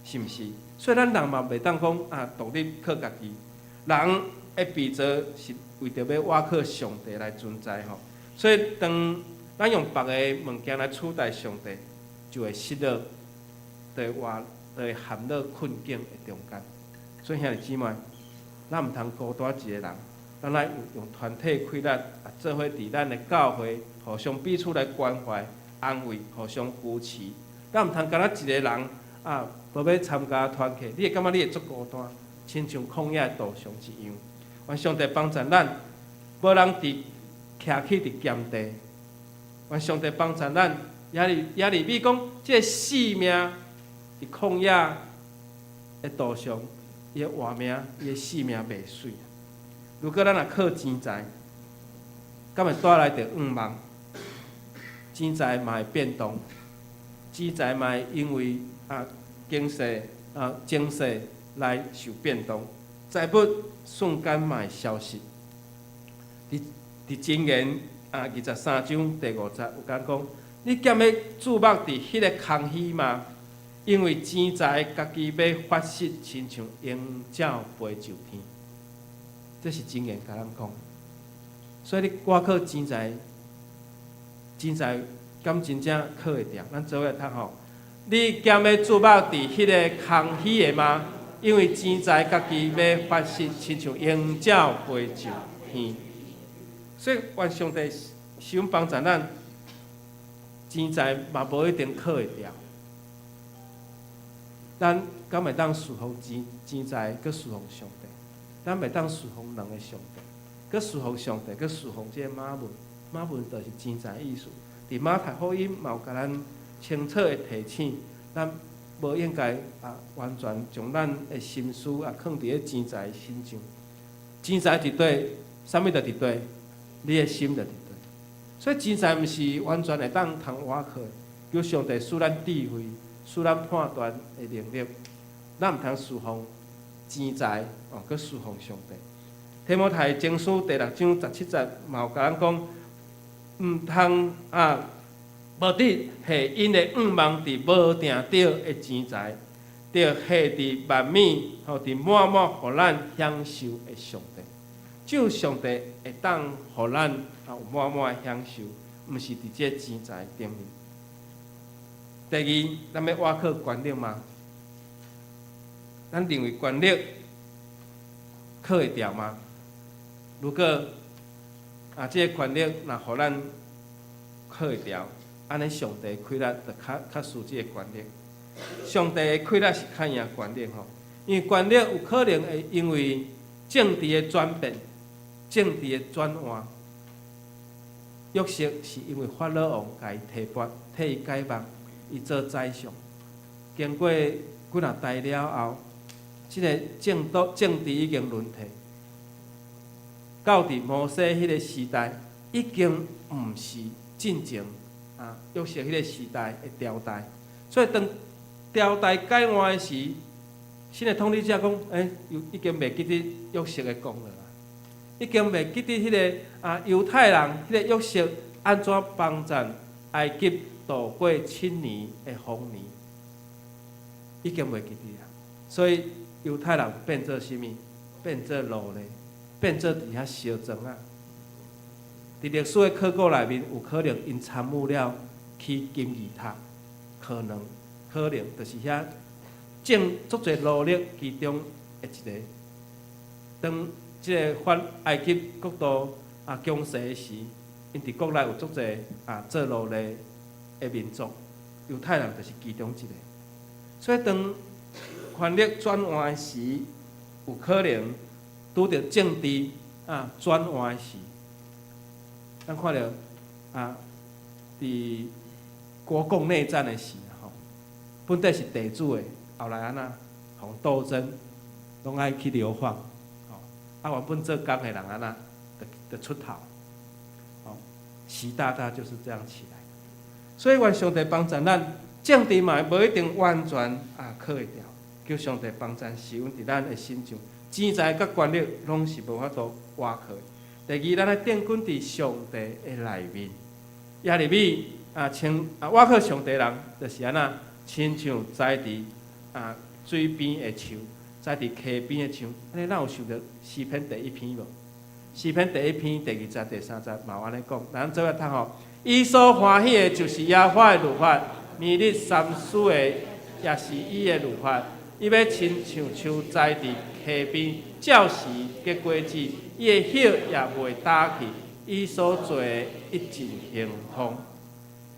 是毋是？所以咱人嘛袂當講啊，獨立靠家己。人的被造是為著欲倚靠上帝來存在吼，所以當咱用別个物件來取代上帝，就會失落，就會活，就會陷入困境的中間。所以兄弟姊妹，咱毋通孤單一个人，咱愛用團體氣力啊，做伙佇咱的教會，互相彼此來關懷、安慰，互相扶持。咱毋通干焦一个人啊，無欲參加團契，你會感覺你會足孤單，親像曠野的杜松一樣。願上帝幫助咱，無人佇徛起佇鹹地。願上帝幫助咱，耶利米講，這个性命佇曠野的途上，伊的活命，伊的性命袂媠。如果咱若靠錢財，敢會帶來著願望？錢財嘛會變動，錢財嘛會因為經濟情勢來受變動，財物瞬間嘛會消失。佇箴言23章第5節有講講，你敢欲注目佇彼个空虛嗎？因為錢財家己欲發失，親像鷹鳥飛上天。這是箴言共咱講。所以你倚靠錢財，錢財敢真正靠會牢？咱做伙讀吼。你敢欲注目佇彼个空虛的嗎？因為錢財家己欲發失，親像鷹鳥飛上天。所以願上帝賜恩幫助咱，錢財嘛無一定靠會牢。咱敢會當侍奉錢財，閣侍奉上帝？咱袂當侍奉兩個上帝，閣侍奉上帝，閣侍奉這個瑪門。瑪門就是錢財意思。佇馬太福音嘛有共咱清楚的提醒，咱無應該完全將咱的心思囥佇咧錢財身上。錢財佇佗，啥物就佇佗，你的心就佇佗。所以錢財毋是完全會當通倚靠，求上帝賜咱智慧，賜咱判斷的能力。咱毋通侍奉錢財哦，閣侍奉上帝。提摩太前書第6章17節嘛有共咱講，毋通無得下𪜶的向望佇無定著的錢財，著下佇萬物吼，佇滿滿予咱享受的上帝。只有上帝會當予咱有滿滿的享受，毋是佇這錢財頂面。第二，咱欲倚靠權力嗎？咱認為權力靠會牢嗎？如果這个權力若予咱靠會牢，按呢上帝氣力就較輸這个權力。上帝的氣力是較贏權力吼，因為權力有可能會因為政治的轉變、政治的轉換。約瑟是因為法老王共伊提拔、替伊解夢，伊做宰相。經過幾若代了後，這个政治已經輪替，到佇摩西彼个時代，已經毋是進前約瑟彼个時代的朝代。所以當朝代改換的時，新的統治者講：欸，已經袂記得約瑟的功勞啊，已經袂記得彼个猶太人，彼个約瑟按怎幫贊埃及度過7年的豐年，已經袂記得啊。所以猶太人變做啥物？變做奴隸，變做佇遐燒磚仔。佇歷史的考古內面，有可能𪜶參與了起金字塔，可能就是遐種足濟奴隸其中的一个。當這个法埃及國度強勢的時，𪜶佇國內有足濟做奴隸的民族，猶太人就是其中一個。所以當權力轉換時，有可能拄著政治轉換時，咱看著佇國共內戰的時吼，本底是地主的，後來按怎予鬥爭，攏愛去流放，吼，原本做工的人按怎，就出頭，吼，習大大就是這樣起來。所以願上帝幫助咱，政治嘛無一定完全靠會牢，求上帝幫助賜恩佇咱的身上，錢財佮權力攏是無法度倚靠。第二，咱愛定睛佇上帝的內面。耶利米親倚靠上帝人，就是按怎，親像栽佇水邊的樹，栽佇溪邊的樹。按呢，咱有想著詩篇第一篇無？詩篇第一篇第二節、第三節嘛有按呢講，咱做伙讀吼。伊所歡喜的，就是耶和華的律法；每日三思的，也是伊的律法。伊欲親像樹栽佇溪邊，照時結果子，伊的葉也袂焦去。伊所做的一盡亨通。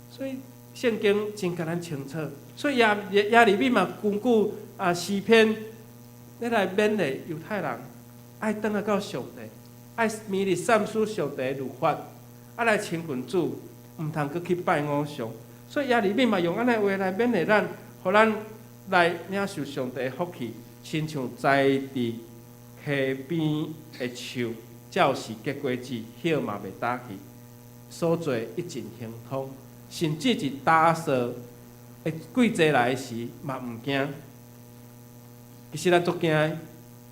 所以聖經真共咱清楚。所以耶利米嘛根據詩篇，咧來勉勵猶太人，愛轉來到上帝，愛每日三思上帝的律法，來親近主，毋通閣去拜偶像。所以耶利米嘛用按呢話來勉勵咱，予咱來領受上帝的福氣，親像栽佇溪邊的樹，照時結果子，葉嘛袂焦去，所做一盡亨通，甚至是乾燥的季節來時嘛毋驚。其實咱足驚的，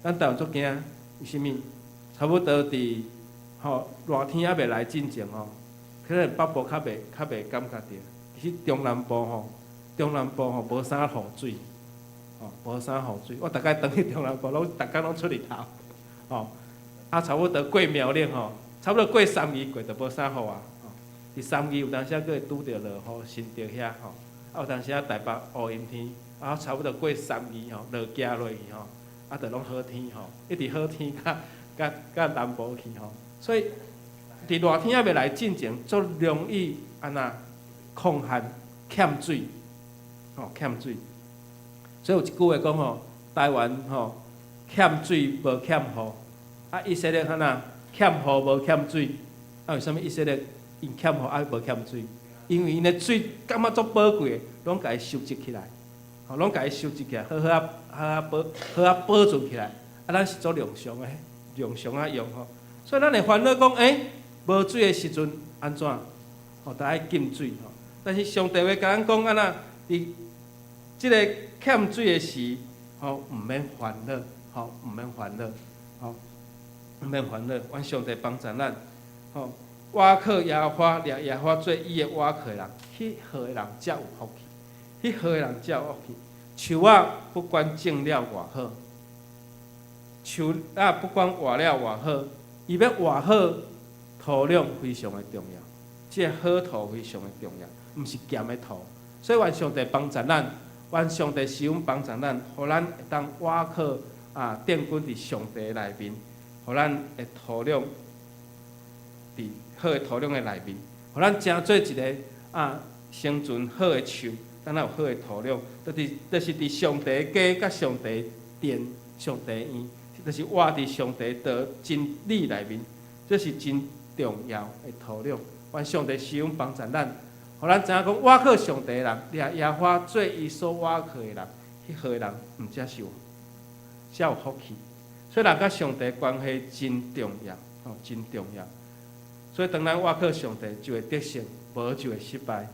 咱台灣足驚，為啥物？差不多佇吼熱天猶未來進前吼，可能北部較袂感覺著。其實中南部吼，中南部吼無啥雨水，吼無啥雨水。我逐擺轉去中南部，攏逐工攏出日頭，吼。啊，差不多過苗栗吼，差不多過三義過就無啥雨啊。吼，佇三義有當時仔閣會拄著落雨，新竹遐吼，啊有當時仔台北烏陰天，啊差不多過三義吼，落行落去吼，啊就攏好天吼，一直好天甲甲甲南部去吼。所以佇熱天猶未來進前，足容易按怎亢旱欠水，吼欠水。所以有一句話講吼，台灣吼欠水無欠雨，啊以色列按怎欠雨無欠水？啊為啥物以色列𪜶欠雨啊無欠水？因為𪜶的水感覺足寶貴的，攏共伊收集起來，吼攏共伊收集起來，好好啊好啊保好啊保存起來。啊，咱是足量常的，量常啊用吼。所以咱會煩惱講，欸，無水的時陣按怎？吼，著愛禁水吼。但是上帝話共咱講按怎？佇這个欠水的時，吼，毋免煩惱，吼，毋免煩惱，吼，毋免煩惱。願上帝幫助咱，吼，倚靠耶和華，掠耶和華做伊的倚靠的人，彼號的人才有福氣，彼號的人才有福氣。樹仔不管種了偌好，樹仔不管活了偌好，伊欲活好，土壤非常的重要。這个好土非常的重要，毋是鹹的土。所以願上帝幫助咱，願上帝施恩幫助咱，予咱會當倚靠啊，定根佇上帝內面，予咱的土壤佇好的土壤的內面，予咱成做一个啊生存好的樹，咱有好的土壤，就是佇上帝家佮上帝殿、上帝院，就是活佇上帝的真理內面，這是真重要的土壤。願上帝施恩幫助咱，予咱知影講，倚靠上帝的人，掠耶和華做伊所倚靠的人，彼號的人毋才是有，才有福氣。所以人佮上帝關係真重要，吼，真重要。所以當咱倚靠上帝，就會得勝，無就會失敗。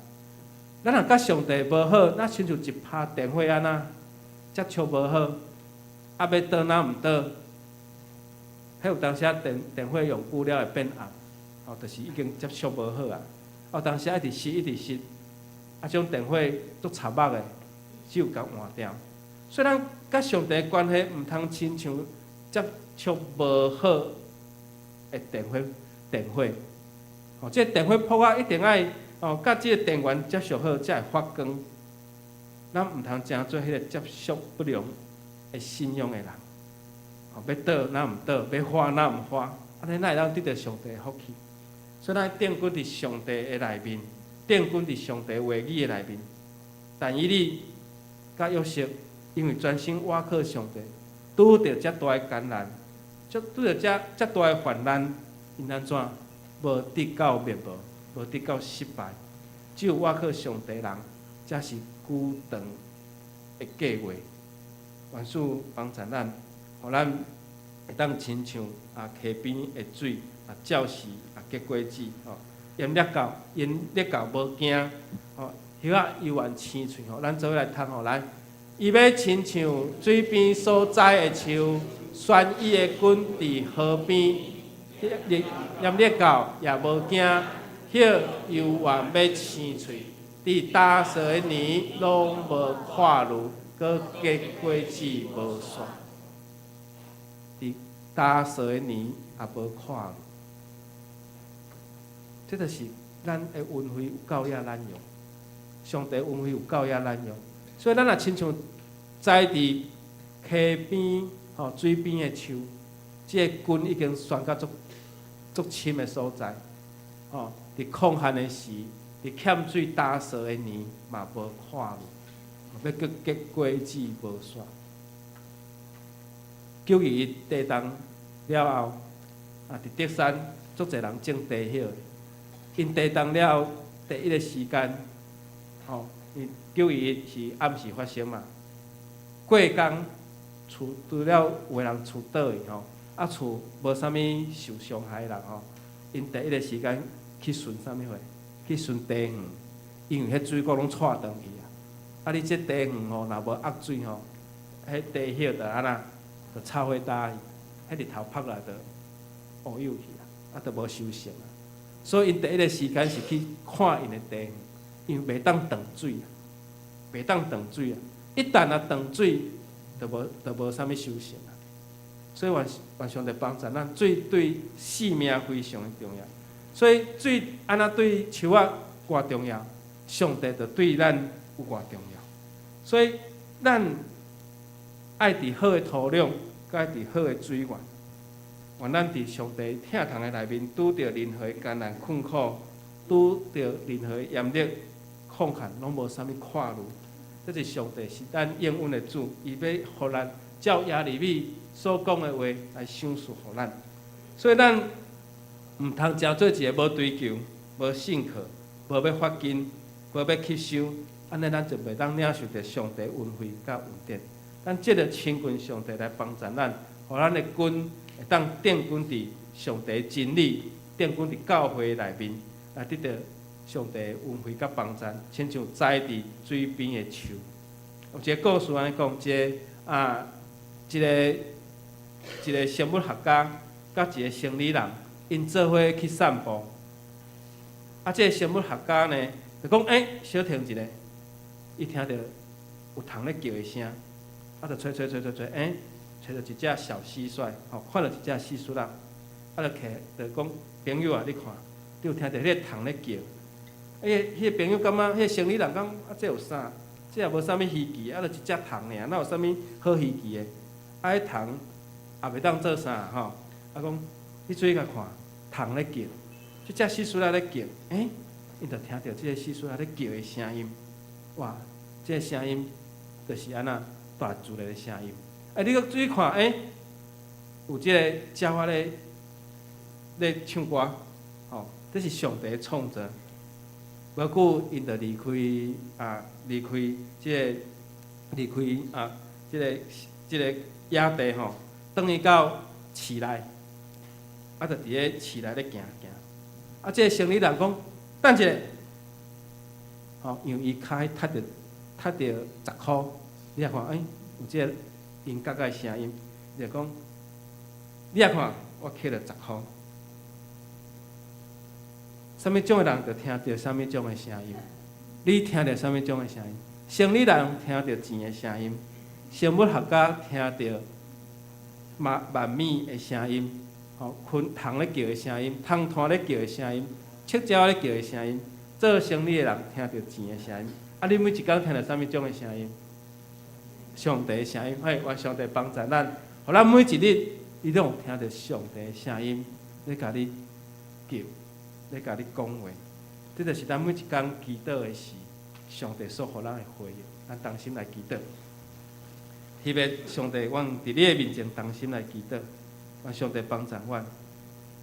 咱若佮上帝無好，那親像一拍電火按呢，接觸無好，啊欲倒若毋倒，彼有當時仔電電火用久了會變暗，吼，就是已經接觸無好啊。有當時一直蝕一直蝕，啊，這種電火足插目的，只有共換掉。所以咱佮上帝關係毋通親像接觸無好的電火電火，吼，這個電火撲仔一定愛哦，佮這個電源接觸好，才會發光。咱毋通成做彼个接觸不良的信仰的人，吼，欲倒若毋倒，欲發若毋發，按呢哪會當得著上帝的福氣？所以咱定根佇上帝的內面，定根佇上帝話語的內面。但以理佮約瑟，因為專心倚靠上帝，拄著遮大的艱難，拄著遮遮大的患難，𪜶按怎？無得到滅亡，無得到失敗。只有倚靠上帝人，才是久長的計劃。願主幫助咱，予咱會當親像啊溪邊的水啊，照時啊結果子吼。炎熱到，炎熱到無驚吼，葉仔猶原青翠吼。咱做伙來讀吼來，伊欲親像水邊所栽的樹，懸伊的根佇河邊，炎熱到也無驚，葉猶原欲青翠，佇乾燥的年攏無看攄，閣結果子無煞。佇乾燥的年也無看攄，這就是咱的恩惠有夠遐咱用，上帝恩惠有夠遐咱用，所以咱若親像栽佇溪邊吼水邊的樹，這个根已經懸到足足深的所在，吼，佇亢旱的時，佇欠水乾燥的年嘛無看攄，欲閣結果子無煞。921地動了後，啊，佇竹山足濟人種茶葉，𪜶地動了後，第一个時間，吼，因911是暗時發生嘛。過工厝除了有的人厝倒去吼，啊厝無啥物受傷害的人吼，𪜶第一个時間去巡啥物貨？去巡茶園，因為彼水果攏掣斷去啊。啊，你這茶園吼，若無壓水吼，彼茶葉就按怎，就臭火焦去，彼日頭曬來就烏有去啊，啊，就無收成啊。所以𪜶第一个時間是去看𪜶的茶園，因為袂當斷水啊，袂當斷水啊。一旦若斷水，就無啥物收成啊。所以願願上帝幫助咱，水對生命非常的重要。所以水按怎對樹仔偌重要，上帝就對咱有偌重要。所以咱愛佇好的土壤，佮愛佇好的水源。願咱佇上帝疼痛的內面，拄著任何的艱難困苦，拄著任何的炎熱曠旱，攏無啥物看慮。這是上帝是咱應允的主，伊欲予咱照耶利米所講的話來賞賜予咱。所以咱毋通成做一個無追求、無信靠、無欲發根、無欲吸收，按呢咱就袂當領受著上帝恩惠佮恩典。咱藉著親近上帝來幫助咱，予咱的根會當定根佇上帝真理，定根佇教會內面，來得著上帝恩惠佮幫助，親像栽佇水邊的樹。有一個故事按呢講，一個生物學家佮一個生理人，𪜶做伙去散步。啊，這個生物學家呢，就講：欸，小停一下，伊聽著有蟲咧叫的聲，啊，就揣揣揣揣揣，欸，揣著一隻小蟋蟀，吼，看著一隻蟋蟀仔，啊，就徛，就講朋友啊，你看，你有聽著彼个蟲咧叫？欸，彼个朋友感覺，彼个生理人講，啊，這有啥？這也無啥物稀奇，啊，就一隻蟲爾，哪有啥物好稀奇的？啊，彼蟲也袂當做啥吼？啊，講你注意共看，蟲咧叫，這隻蟋蟀仔咧叫，欸，𪜶就聽著這個蟋蟀仔咧叫的聲音，哇，這個聲音就是按怎大自然的聲音。啊，你閣注意看，欸，有這個鳥仔咧唱歌，吼，這是上帝的創造。無久，𪜶就離開啊，離開這个，離開啊，這个野地吼，轉去到市內，啊，就佇咧市內咧行行。啊，這个生理人講，等一下，吼，因為伊跤踢著10箍，你來看，欸，有這个銀角仔的聲音，伊就講，你來看，我揢著十箍。啥物種的人就聽著啥物種的聲音？你聽著啥物種的聲音？生理人聽著錢的聲音，生物學家聽著萬物的聲音，吼，昆蟲咧叫的聲音，蟲糰咧叫的聲音，赤鳥咧叫的聲音，做生理的人聽著錢的聲音。啊，你每一工聽著啥物種的聲音？上帝的聲音，嘿，願上帝幫助咱，予咱每一日，你攏有聽著上帝的聲音咧共你叫，咧共你講話。這就是咱每一工祈禱的時，上帝所予咱的回應。咱同心來祈禱。彼個上帝，阮佇你的面前同心來祈禱，願上帝幫助阮，予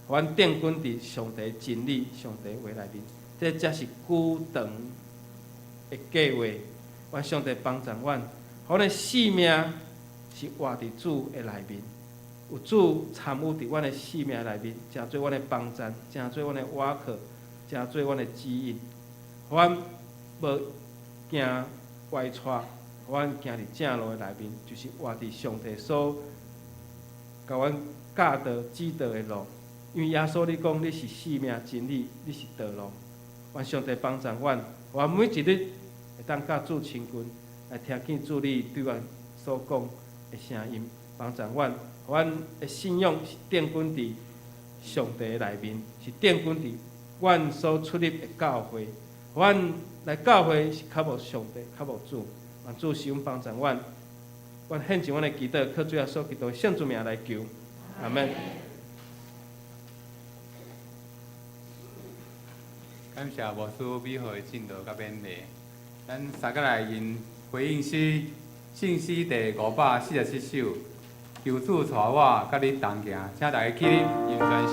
阮定根佇上帝真理、上帝話內面，這才是久長的計劃。願上帝幫助阮，予阮的生命是活佇主的內面，有主參與佇阮的生命內面，成做阮的幫贊，成做阮的倚靠，成做阮的指引，予阮無行歪跩，予阮行佇正路的內面，就是活佇上帝所共阮教導指導的路。因為耶穌你講你是生命真理，你是道路。願上帝幫助阮，予阮每一日會當佮主親近，來聽見主你對阮所講的聲音，幫助阮，予阮的信仰是定根佇上帝的內面，是定根佇阮所出入的教會。予阮來教會是渴慕上帝，渴慕主，願主賜恩幫助阮。阮獻上阮的祈禱，靠主耶穌基督聖主名來求，阿門。感謝牧師美好的證道佮勉勵，咱三個來用回應詩，聖詩第547首，求主帶我佮你同行，請大家起立，吟全首。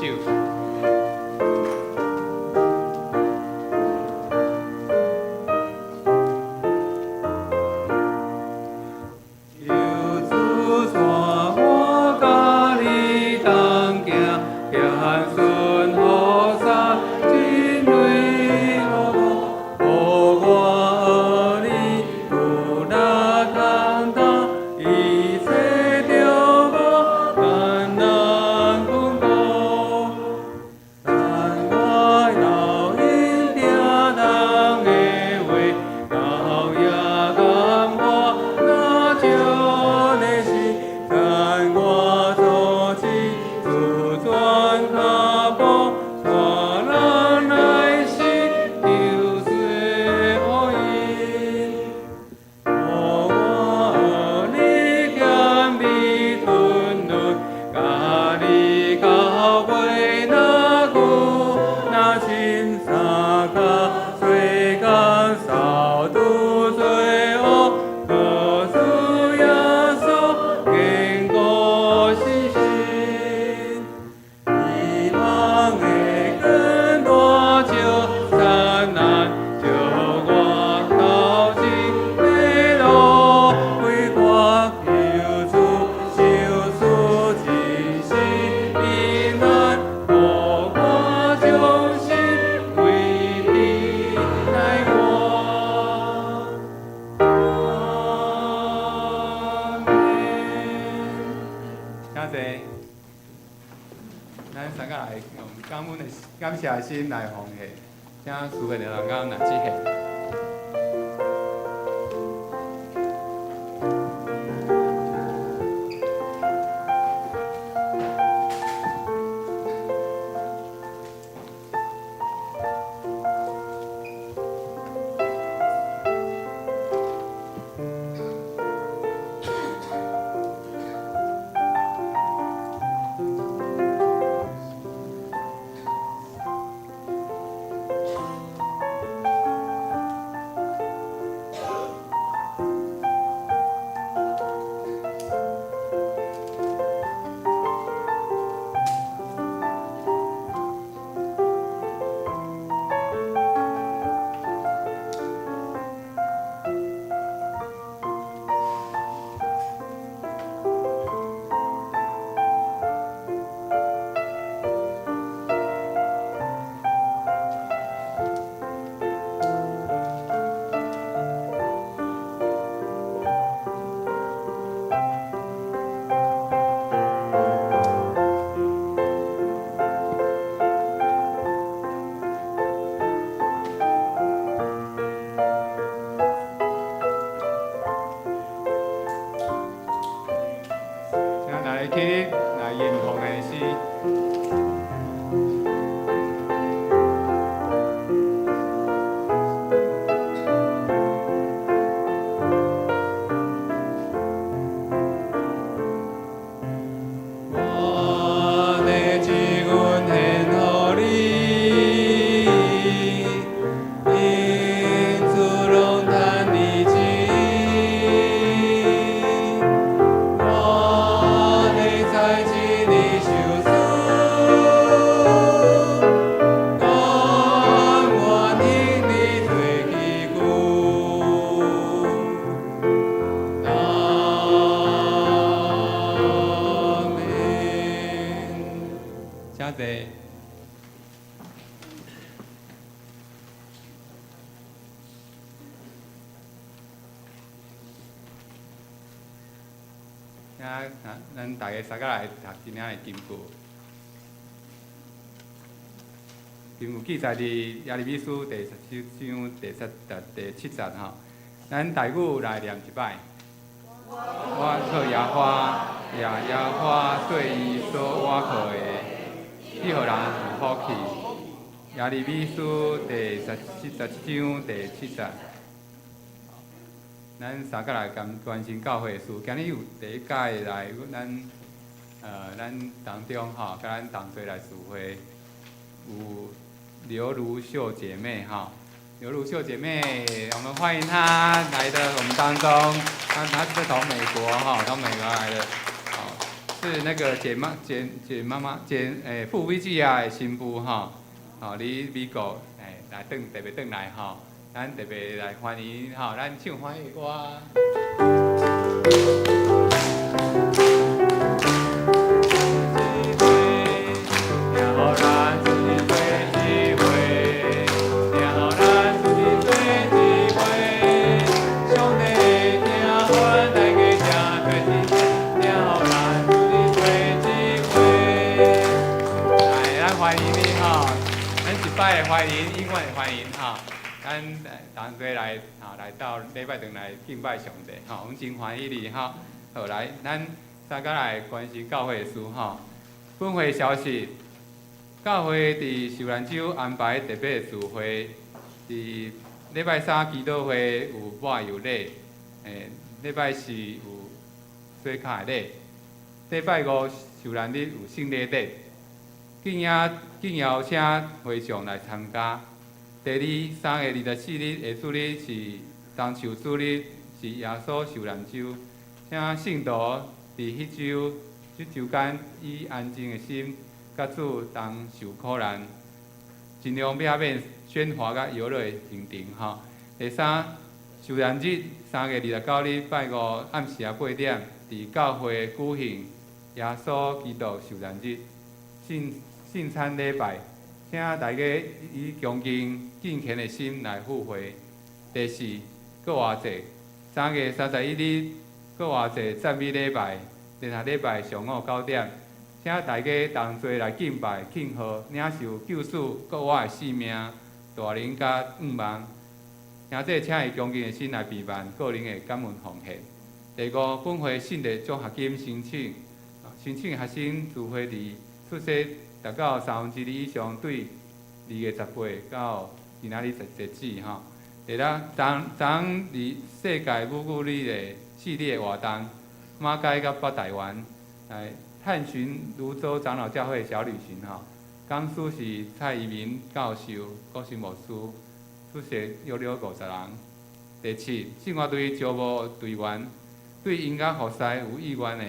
請坐。咱三個來用感恩的感謝的心來奉獻，請司會的人工來致獻。請大家起立來吟奉獻詩。我的一阮獻予你，因主攏趁你錢。我的財一年受輸，甘願向你做祈求。阿們。請坐。請咱大家三個來讀今仔的金句。金句記載佇耶利米書第十七章第七節第七節吼。咱台語來念一擺。我靠耶和華，耶耶和華對伊所倚靠的，去予人有福氣。耶利米書第十七十七章第七節。咱三個來關關心教會的事。今日有第一屆來咱咱當中吼，佮咱同齊來聚會，有劉如秀姐妹哈。劉如秀姐妹，我們歡迎她來到我們當中。她是從美國哈，從美國來的，哦，是那個簡媽簡簡媽媽簡傅威記亞的新婦哈，哦，佇美國來轉特別轉來吼，咱特別來歡迎吼，咱唱歡喜歌。來，咱歡迎你吼，咱一擺歡迎，永遠的歡迎吼。咱同齊來吼，來到禮拜堂來敬拜上帝吼，阮真歡喜你吼。好來，咱三個來關心教會的事吼。本會消息，教會佇受難週安排特別的聚會，佇禮拜三祈禱會有抹油禮，禮拜四有洗跤的禮，禮拜五受難日有聖禮禮。敬邀請會眾來參加。第二，3月24日的主日是冬樹主日，是耶穌受難週。請信徒佇彼週、這週間以安靜的心，佮主同受苦難，盡量避免喧譁佮遊樂的行程吼。第三，受難日3月29日拜五暗時仔8點，佇教會舉行耶穌基督受難日聖聖餐禮拜，請大家以恭敬敬虔的心來赴會。第四，復活節，3月31日復活節讚美禮拜，然後禮拜上午9點，請大家同齊來敬拜慶賀，領受救主閣我的性命、大能佮願望。兄弟請以恭敬的心來備辦個人的感恩奉獻。第五，本會信德獎學金申請，申請學生除非佇出世達到2/3以上，對2月18到今仔日截止吼。第六，昨昨佇世界母語日的系列活動，馬偕佮北台灣來探尋蘆洲長老教會小旅行吼。講師是蔡宜明教授、郭新牧師，出席約了50人。第七，聖樂隊招募隊員，對音樂服侍有意願的，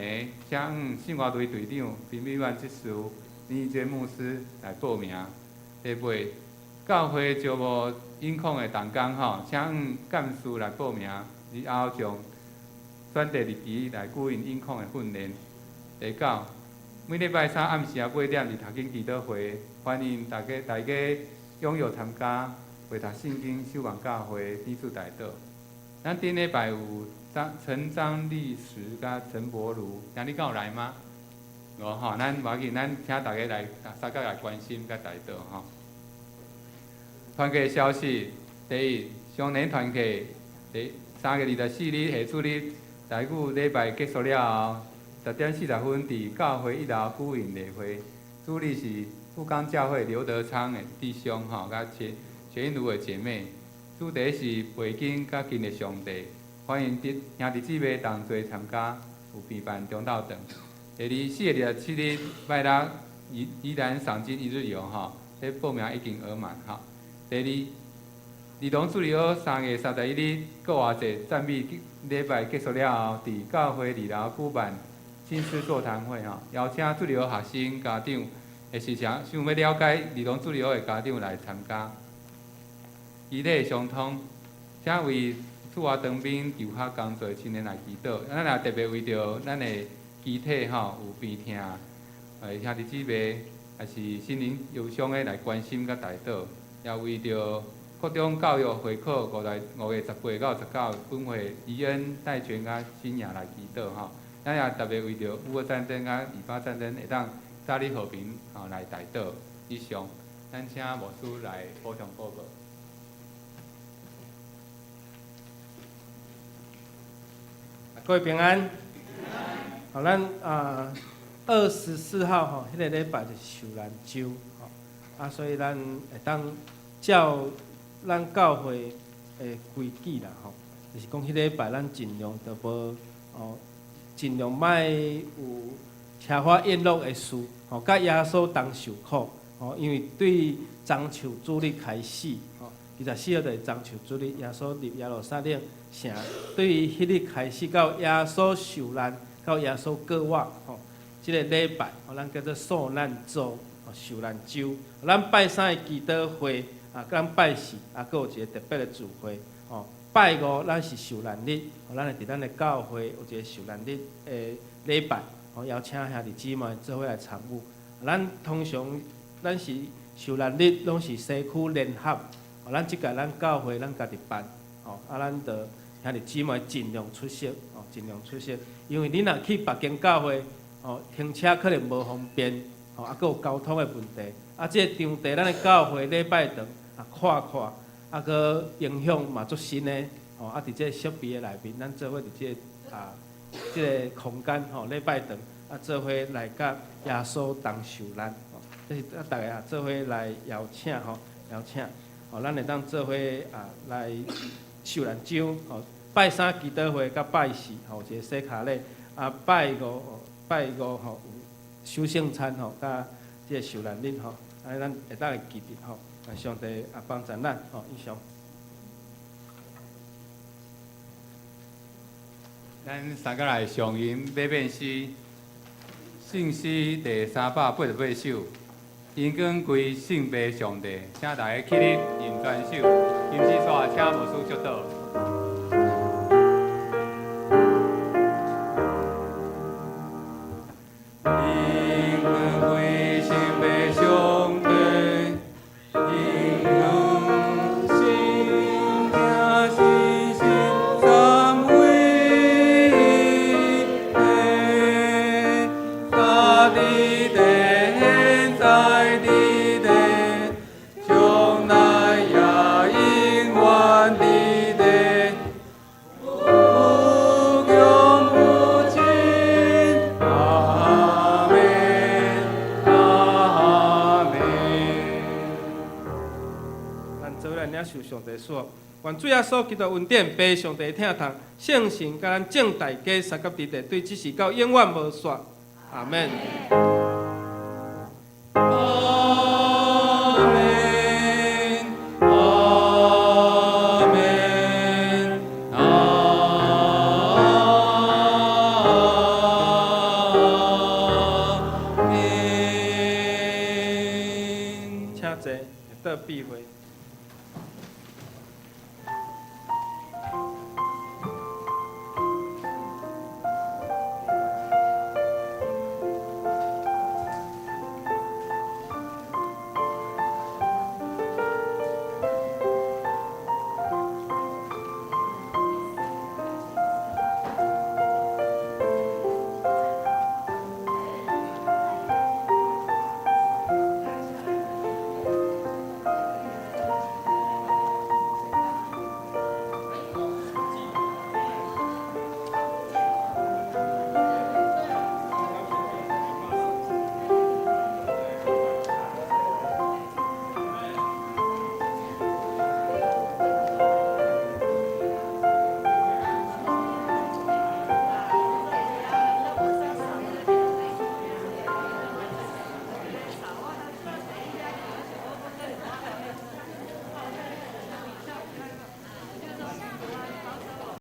請向聖樂隊隊長林美萬執事林義娟牧師來報名。第八，教會招募音控的同工吼，請向幹事來報名，以後將選擇日期來舉行音控的訓練。第九，每禮拜三暗時仔8點佇讀經祈禱會，歡迎大家大家踴躍參加，會讀聖經、守望教會，彼此代禱。咱頂禮拜有張陳張麗石佮陳柏如，兄你敢有來嗎？無吼，咱無要緊，咱請大家來相共來關心佮代禱吼。團契消息，第一，雙年團契，第3月24日下主日台語禮拜結束了後，10點40分佇教會一樓舉行例會，主禮是富岡教會劉德昌的弟兄吼，佮謝謝英如的姐妹，主題是背經佮經歷上帝，歡迎弟兄弟姊妹同齊參加，有備辦中晝頓。第二，4月27日拜六宜宜蘭賞鯨一日遊吼，這報名已經額滿吼。第二，兒童主日學3月31日復活節讚美禮拜結束了後，佇教會二樓舉辦親師座談會吼，邀請主日學學生家長，或是想想欲了解兒童主日學的家長來參加。肢體相通，請為駐外當兵求學工作青年來祈禱。咱也特別為著咱的肢體吼有病痛，兄弟姊妹，抑是心靈憂傷的來關心佮代禱，也為著國中教育會考5月5月18到19，本會宜恩、戴權佮新雅來祈禱吼。咱也特別為著烏俄戰爭佮以巴戰爭會當早日和平吼來代禱。以上，咱請牧師來補充報告。各位平安。好，咱啊24號吼，彼個禮拜就是受難週吼，啊，所以咱會當照咱教會的規矩啦吼，就是講彼禮拜咱盡量都無哦，盡量莫有奢華宴樂的事吼，佮耶穌同受苦吼，因為對棕樹主日開始吼，24號就是棕樹主日，耶穌入耶路撒冷城，對於彼日開始到耶穌受難，到耶穌復活吼，這個禮拜吼，咱叫做受難週，吼，受難週。咱拜三的祈禱會啊，咱拜四啊，閣有一個特別的聚會吼。拜五咱是受難日，吼，咱會佇咱的教會有一個受難日的禮拜，吼，邀請兄弟姊妹做伙來參與。咱通常咱是受難日攏是西區聯合，吼，咱這屆咱教會咱家己辦，吼，啊，咱就兄弟姊妹盡量出席，吼，盡量出席，因為你若去別間教會，吼，停車可能無方便，吼，啊，閣有交通的問題，啊，這個場地咱的教會禮拜堂啊，闊闊，啊，閣影響嘛足新的，吼，啊，佇這個設備的內面，咱做伙佇這個啊，這個空間吼，禮拜堂啊，做伙來佮耶穌同受難，吼，這是啊，大家啊，做伙來邀請吼，邀請，吼，咱會當做伙啊來受難週，吼，拜三祈禱會佮拜四吼，有一個洗跤禮，啊，拜五拜五吼有守聖餐吼，佮這個受難日吼，啊，咱會當會記得吼，啊，上帝啊幫助咱吼，以上。咱三個來上吟馬變詩，聖詩第388首，榮光歸聖父上帝，請大家起立吟全首，吟詩煞請牧師祝禱。榮光歸聖父上帝，榮光聖聽聖神三位一體。佇地，現在佇地，將來也永遠佇地，無窮無盡。阿們，阿們。咱做伙來領受上帝賜福，願主耶穌基督恩典、父上帝疼痛、聖神佮咱眾大家相佮佇地，對這時到永遠無煞。阿們。阿們，阿們，阿們。請坐，會當閉會。